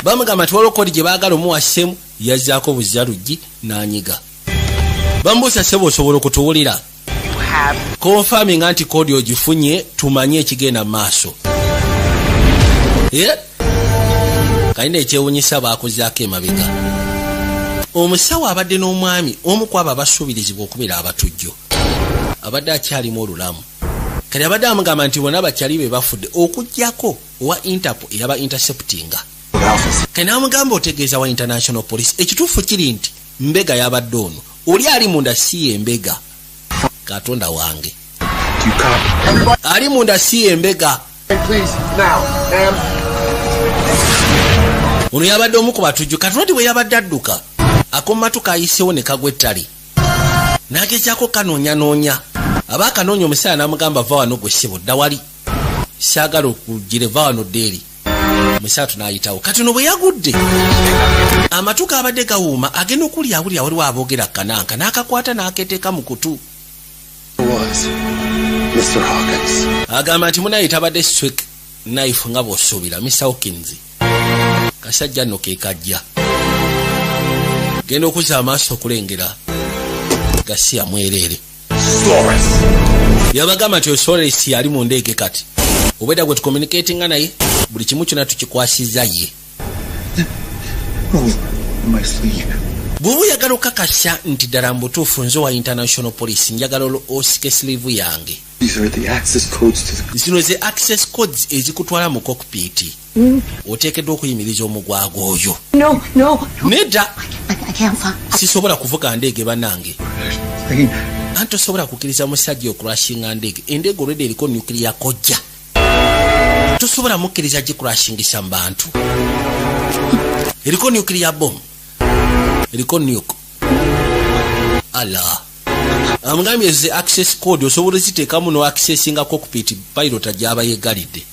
Bamugamba nti waliwo code gye baagala omuwa ssemu. Yazzaako buzza luggi n'anyiga. Bamubuusa, ssebo, osobola okutuwulira? Confirminga nti code ogifunye, tumanye ekigenda mu maaso. Kalina ekyewunyisa, baakuzaako emabega omusawo abadde n'omwami omu ku abo abasuubirizibwa okubeera abatujjo abadde akyalimu olulamu. Kati abadde amugamba nti bonna bakyali be bafudde okugyako owa Interpol eyaba interceptinga. Kati n'amugamba, otegeeza wa International Police? Ekituufu kiri nti mbega yabadde ono oli ali munda si yembega. Katonda wange, ali munda si yembega. Please, now, ma'am. Ono yabadde omu ku batujju. Katonda bwe yabadde adduka, akomatu kayisewo ne kagwa ettale, n'agezaako kanoonyanoonya aba akanoonya. Omusaala n'amugamba, va wano gwe ssebo, dda wali, saagala okugire, va wano dda eri. Omusaatu n'ayitawo. Kati ono bwe yagudde, amatu gabadde gawuuma, agenda okulyawulira waliwo aboogera kananka, n'akakwata n'aketeeka mu kutu. Was Mr. Hawkins. Agamba nti munaye tabadde steak knife nga bw'osuubira. Mr Hawkins kasajja nno ke kajja genda okuzza amaaso okulengera gasiya mwereere. Yabagamba nti Sores yali mu ndeege. Kati obwedda gwe tucommunicatinga naye, buli kimu kyonna tukikwasiza ye. Roll in my sleeve. Bw'oba oyagala okakasa nti ddala mu butuufu nze wa International Police, njagala osike sleeve yange. These are the access codes to the. Zino ze access codes ezikutwala mu cockpit. Oteekeddwa okuyimiriza omugwago oyo. No, no. Nedda. I can't fly. Sisobola kuvuga ndeege, bannange. Plane. Anti tosobola kukkiriza musajja okucrashinga ndeege. Endeege olwedde eriko nuclear kojja, tosobola mukkiriza gicrashingisa mu bantu. Eriko nuclear bomb, eriko nuke. Ala amugambye ze access code osobola oziteekamu no accessinga cockpit, pilot ajaba yegalidde.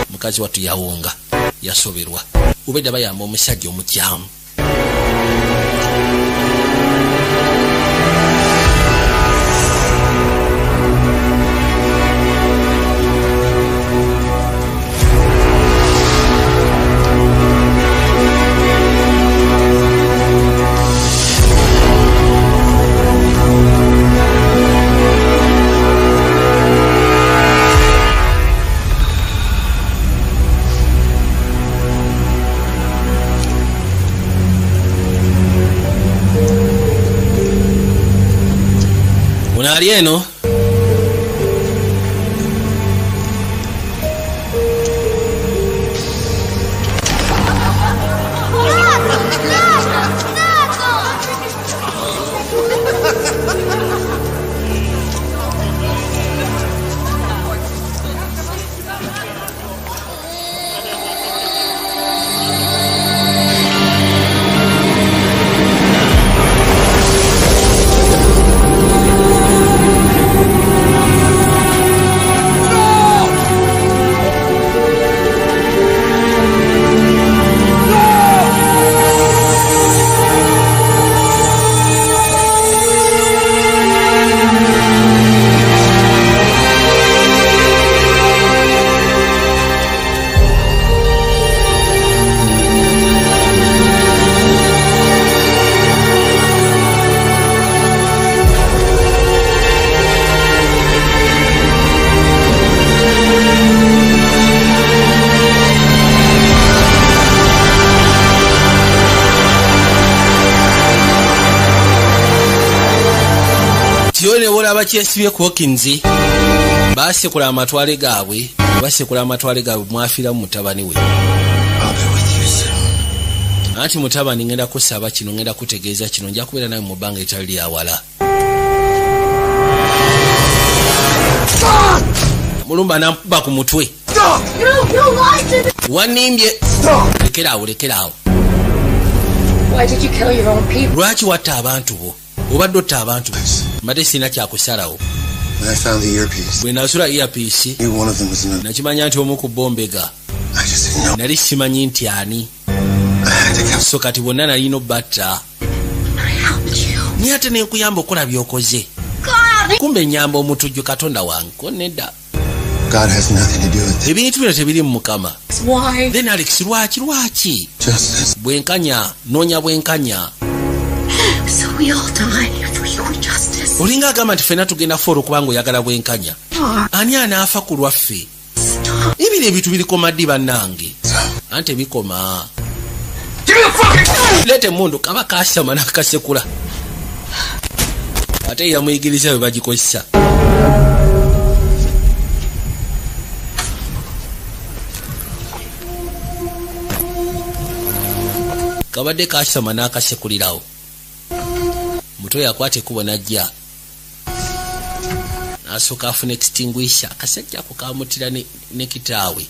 Mukazi wattu yawonga, yasoberwa. Obedda bayamba omusajja omukyamu. Ono ali eno. Tiyo ne bolaba kyesibye ku Hawkins. Basekula amatwale gaabwe, basekula amatwale gaabwe, mwafiiramu mutabani we. I'll be with you soon. Anti mutabani, ngenda kusaba kino, ngenda kutegeeza kino, nja kubeera nawe mu bbanga etali lyawala. Mulumba namkuba ku mutwe. You, you lied to me! Wanimbye, lekeraawo, lekeraawo. Why did you kill your own people? Lwaki watta abantu bo? Obadde otta abantu bo. Mbadde sirina kyakusalawo. When I found the earpiece, Bwe nasula earpiece, knew one of them was in the. nakimanya nti omu ku bombega. I just didn't know. Nali simanyi nti ani. I had to come. So kati bonna nalina obbatta. I helped you. Naye ate nenkuyamba okukola byokoze. God! Kumbe enyamba omutujju. Katonda wange, ko nedda. God has nothing to do with it. Ebintu bino tebiri mu Mukama. Why? Then Alex, lwaki, lwaki? Justice. Bwenkanya, noonya bwenkanya. So we all die for your justice. Olinga agamba nti ffenna tugenda fa olwokubanga oyagala bwenkanya. Ani anaafa ku lwaffe? Stop. Ebiro ebintu birikoma ddi, bannange? Ante bikoma. Leeta emundu. Kaba kasama nakasekula, ate yamuyigiriza bwe bagikozesa. Kabadde kasama n'akasekulirawo. Muto yakwata ekkubo n'ajja n'asooka afuna extinguisher. Akasajja ako kamutira ne kitaawe.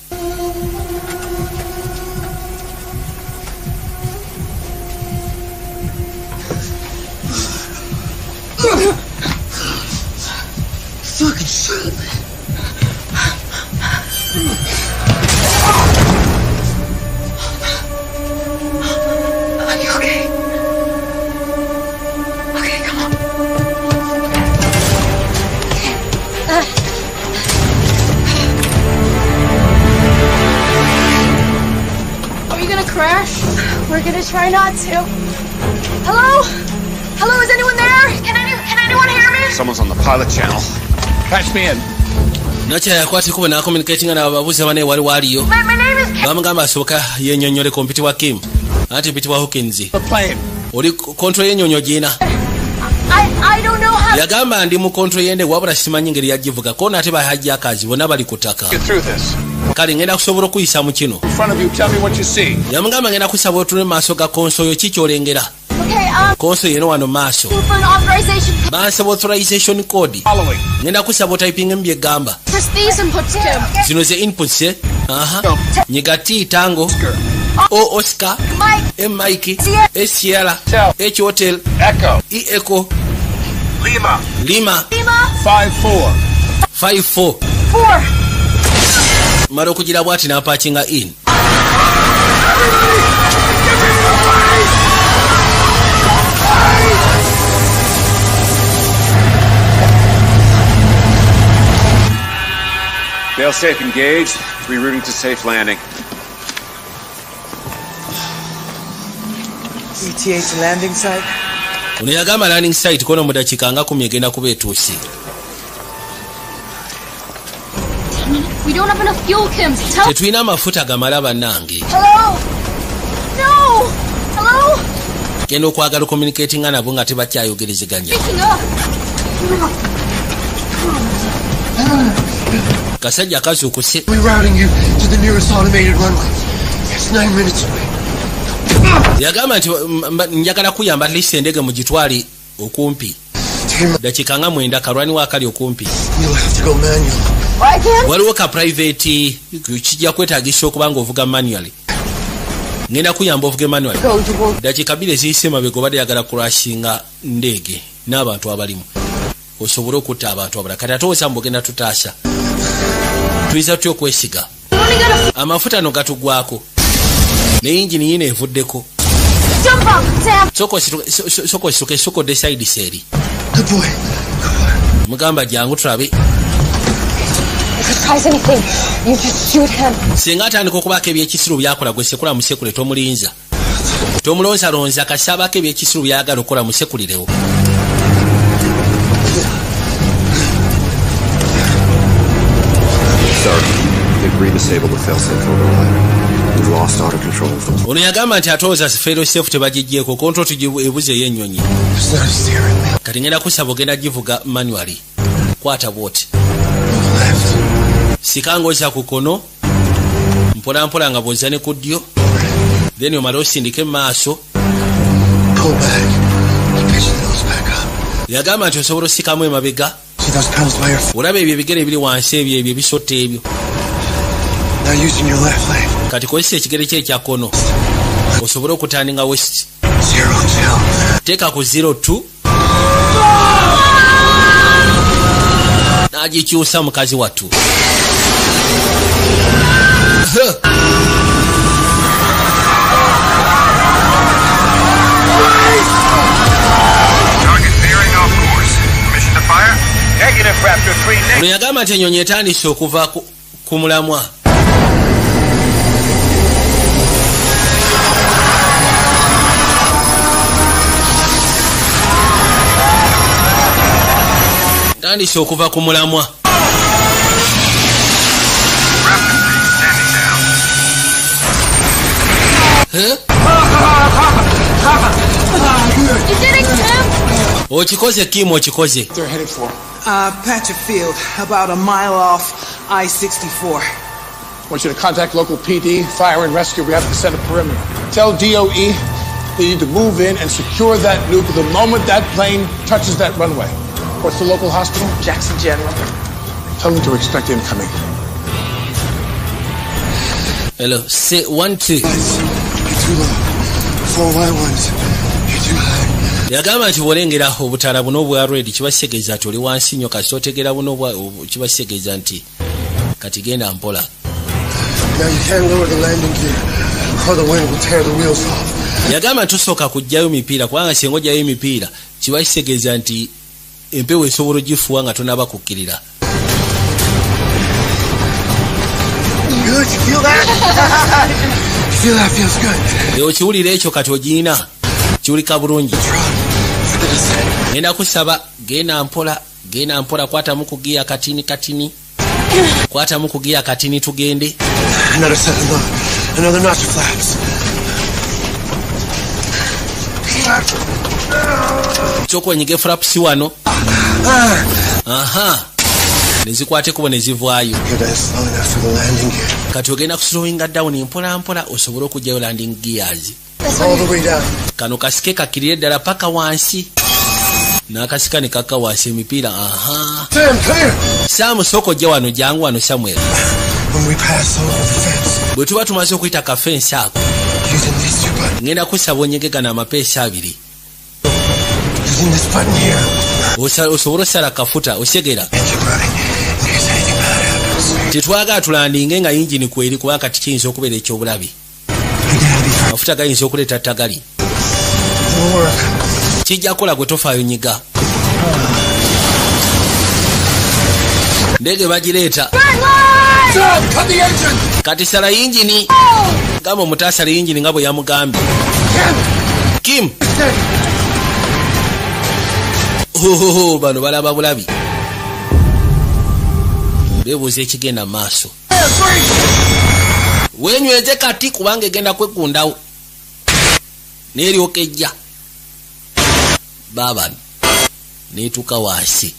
Fucking shit. Are you okay? Okay, come on. Okay. Are we gonna crash? We're gonna try not to. Hello? Hello, is anyone there? Can anyone hear me? Someone's on the pilot channel. Patch me in. Nakya yakwata ekkubo n'acommunicatinga n'ababuuza bane wali waaliyo. My name is Kim. Bamugamba asooka yenyonyoleko, mpitibwa Kim, anti mpitibwa Hawkins. The plane. Oli control y'ennyonyi giina. I don't know how. Yagamba ndi mu control y'ende, wabula simanyi ngeri yagivuga koona, ate bahajjakazi bonna bali ku ttaka. Get through this. Kale ngenda kusobola okuyisa mu kino. In front of you, tell me what you see. Yamugamba ngenda kusaba otule mu maaso ga console yo, ki kyolengera? Okay, Console yeno wano maaso. for an authorization. Bansaba authorization code. Following. Ngenda kusaba otypinga mu byegamba. Press these inputs, Kim. Zino ze inputs, eh? Aha, nyiga T Tango, O Oscar, Mike. M Mike, Sierra. S Sierra, H Hotel, Echo. E Echo, Lima. Lima. Lima. 5 4. 54. 4. Mala okugira bwati n'apatchinga in. Failsafe engaged. Rerouting to safe landing. ETA to landing site. Ono yagamba landing site kono mu dakiika nga 10 egenda kuba etuuse. We don't have enough fuel, Kim. Tell. Tetulina amafuta gamala, bannange. Hello? No! Hello? Genda okwagala ocommunicatinga nabo nga tebakyayogerezeganya. Picking up. Kasajja kazuukuse. Rerouting you to the nearest automated runway. It's 9 minutes away. Yagamba nti njagala kuyamba, at least endege mugitwale okumpi. Dakiika nga 9 kalwaniwo akali okumpi. You'll have to go manual. Why can't? Waliwo ka private, kijja kwetagisa okuba nga ovuga manually. Ngenda kuyamba ovuge manually. Go to work. Dakiika 2 eziyise mabega obadde yagala kurashinga ndege n'abantu abalimu osobole okutta abantu abalala. Kati ate osamba ogenda tutaasa, tuyinza tutya okwesiga? Running out of Amafuta no gatugwako ne yingini yina evuddeko. Jump up, Sam. Sooka osituke, sooka odde side seeri. Good boy. Mugamba jangu tulabe. If he tries anything, you just shoot him. Singa atandika okubaako ebyekisiru byakola, gwe sekula musekule, tomulinza, tomulonzalonza. Kasabako ebyekisiru byagala okukola, musekulirewo. Sir, they've re-disabled the failsafe override. We've lost auto control of the Ono yagamba nti atooza fail safe tebagiggyeko, control ebuze ey'ennyonyi. It's not a steering wheel. Kati ngenda kusaba ogenda givuga manually, kwata bwoti. Left. Sika ng'ozza ku kono mpolampola nga bw'ozza ne ku ddyo. Then omale osindike mu maaso. Pull back. Pitch the nose back up. Yagamba nti osobola osikamu emabega. See those pedals by your Olaba ebyo ebigere ebiri wansi, ebyo ebisotta ebyo. Now using your left leg. Kati kozesa ekigere kye ekya kkono osobole okuturninga west. 02. Teeka ku 02, n'agikyusa mukazi wattu. Huh. Target veering off course. Permission to fire? Negative, Raptor 3. Ono yagamba nti ennyonyi etandise okuva ku mulamwa. Tandise okuva ku mulamwa. Raptor 3 standing down. Huh? You did it, Kim! Okikoze, Kim, okikoze. They're headed for. Patch of field, about a mile off I-64. I want you to contact local PD, fire and rescue. We have to set a perimeter. Tell DOE they need to move in and secure that nuke the moment that plane touches that runway. What's the local hospital? Jackson General. Tell them to expect incoming. Hello, say one two. Lights. You're too low. Four white ones. You're too high. Yagamba nti bwolengera obutaala buno obwa red, kiba kitegeeza nti oli wansi nnyo. Kasita otegeera buno kiba kitegeeza nti kati genda mpola. Now you can't lower the landing gear, or the wind will tear the wheels off. Yagamba nti tosooka kuggyayo mipiira, kubanga singa ojjayo emipiira kiba kitegeeza nti empewo esobola ogifuwa nga tonaba kukkirira. Good. You feel that? You feel that feels good. Okiwulira ekyo? Kati ogiina, kiwulika bulungi. For the descent. Ngenda kusaba genda mpola, genda mpola, kwatamu ku giya katini katini, kwatamu ku giya katini, tugende. Another set of low. Another notch of flaps. Kyokwenyige flaps wano, aha, nezikwata ekubo nezivaayo. Get that slow enough for the landing gear. Kati ogenda kuslowinga down mpola mpola osobole okugyayo landing gears. All the way down. Kano kasike kakkirire ddala paka wansi, n'akasika ne kakka wansi emipiira, aha. Sam, come here. Sam, sooka ojja wano, jangu wano, Samuel. When we pass over the fence, Bwe tuba tumaze okuyita kafensi ako, using these two buttons, ngenda kusaba onyege gano amapeesa abiri. Using this button here, Osobole osala kafuta osegera. Engine running in case anything bad happens. Tetwagala tulandinge nga yingini kweri, kubanga kati kiyinza okubeera ekyobulabe. You gotta be fine. Amafuta gayinza okuleeta tagali. It'll work. Kijja kukola, gwe tofaayo, nyiga. Ndege bagireeta. Sam, cut the engine! Kati sala yingini, gamba omutaasala yingini nga bwe yamugambye. Kim. Hohoho, bano balaba bulabi, beebuuza ekigenda mu maaso. Weenyweze kati kubanga egenda kwekundawo neeryoka ejja baabano neetuuka wansi.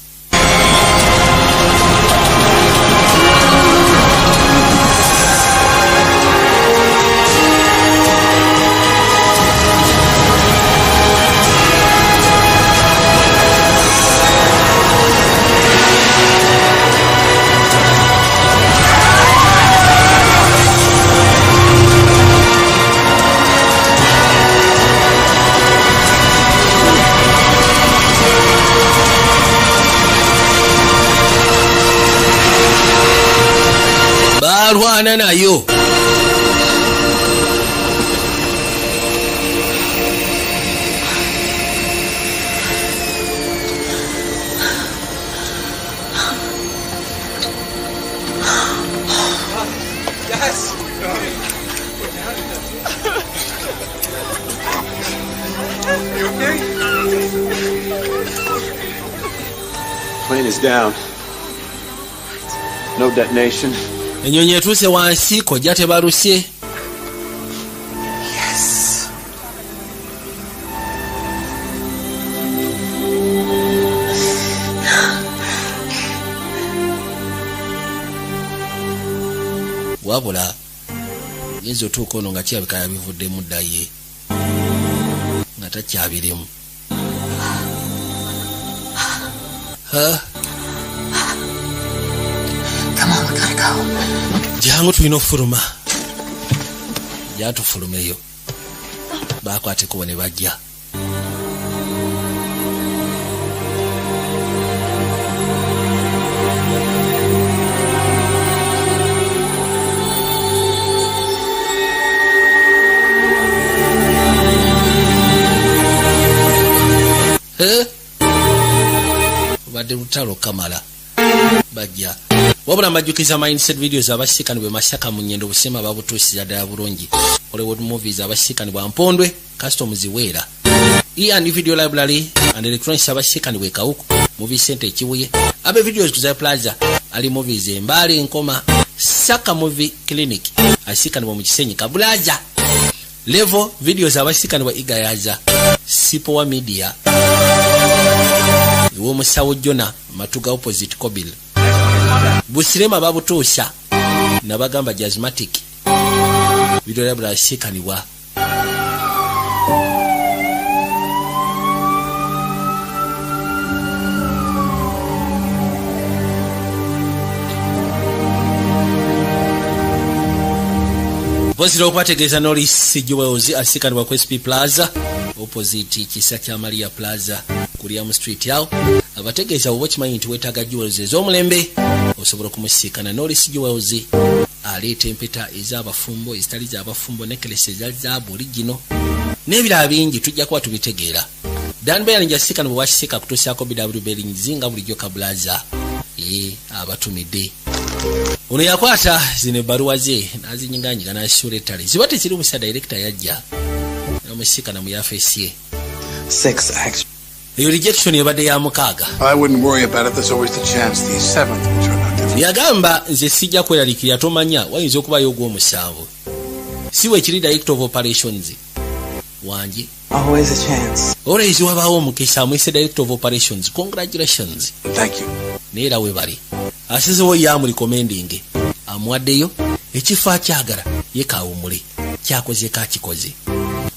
Balwana nayo. Yes. You okay? Plane is down. No detonation. Enyonyi etuuse wansi, kojja tebaluse. Yes. Wabula Genza otuuka ono nga kirabika yabivuddemu dda, ye nga takyabirimu. Ha? Come on, we gotta go. Jangu, tulina okufuluma, jatufulumeyo. Bakwata ekkubo ne bajja. Eh? Obadde lutalo kamala bajja. Wabula mbajjukiza, Mindset Videos abasikanibwe Masaka mu Nyendo, Busema babutuusiza ddala bulungi. Hollywood Movies abasikanibwa Mpondwe, Customs Weera. E and Video Library and Electronics abasikanibwa Kawuku, Movie Center Ekibuye. Abe Videos Kuza Plaza, Ali Movies Embaale Nkoma, Saka Movie Clinic asikanibwa mu Kisenyi Kabulaza. Level Videos abasikanibwa Igayaza. Sipowa Media ew'omusawo Jona Matuga, opposite Kobil. Busirema babutuusa nabagamba Jazmatic Video Library asikanibwa. Mpozira okubategeeza, Nolis Jewels asikanibwa ku SP Plaza, opposite Kisa kya Maria Plaza, Kuliamu Street awo. Abategeeza oba okimanyi nti weetaaga jewels ez'omulembe, osobola okumusiikana. Nolis Jewels aleeta empeta ez'abafumbo, ezitali z'abafumbo, necklace eza zaabu original n'ebirala bingi, tujja kuba tubitegeera. Dan Bearing asiikana bwe wakisiika kutuusaako BW Bearings nga bulijjo Kabulaza ye abatumidde. Ono yakwata zino ebbaluwa ze n'azinyiganyiga n'asuula ettale, ziba tekiri busa. Director yajja namusiikana mu yafeesi ye. Six, actually. Eyo rejection ebadde ya mukaaga. I wouldn't worry about it. There's always the chance the seventh will turn out different. Yagamba, nze sijja kweraliikirira, tomanya wayinza okubayo ogw'omusanvu. Si bwe kiri, director of operations wange? Always a chance. Always wabaawo omukisa. Amwise director of operations, congratulations. Thank you. Naye era webale asizewo ye amurecommending, amuwaddeyo ekifo akyagala ye kawumule, kyakoze kakikoze.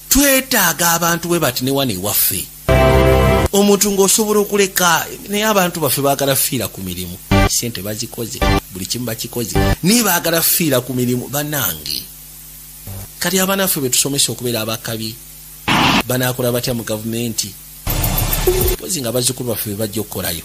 Twetaaga abantu bwe bati ne wano ewaffe, omuntu ng'osobola okuleka. Naye abantu baffe baagala fiira ku mirimu, sente bazikoze, buli kimu bakikoze, naye baagala fiira ku mirimu. Bannange, kati abaana ffe betusomesa okubeera abakabi banaakola batya mu gavumenti? Mpozi nga bazzukulu baffe be bajja okukolayo.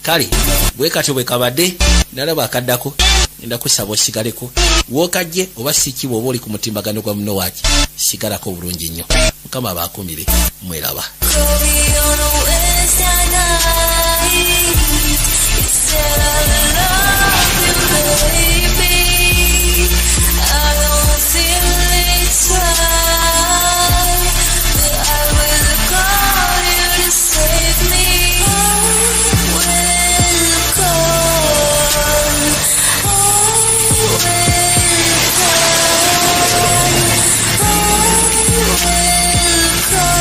Kale bwe katyo bwe kabadde. Nalaba akaddako, ngenda kusaba osigaleko wookajje oba siki, bw'oba oli ku mutimbagano gwa muno waaki, sigalako bulungi nnyo. Mukama abaakumire, mweraba. Call me on a Wednesday night. You said I love you, baby. I don't feel it right, but I will call you to save me. I will call. I will call. I will call.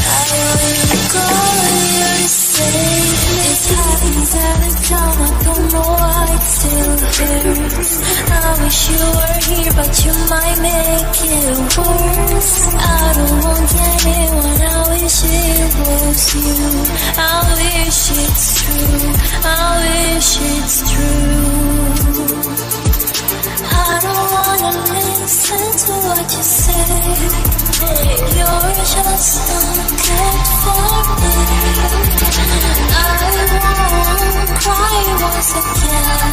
I will call you to save me. It's happens every time. I don't know why it still hurts. I wish you were here, but you might make it worse. I don't want anyone. I wish it was you. I wish it's true. I wish it's true. I don't wanna listen to what you say. You're just not good for me. I won't cry once again.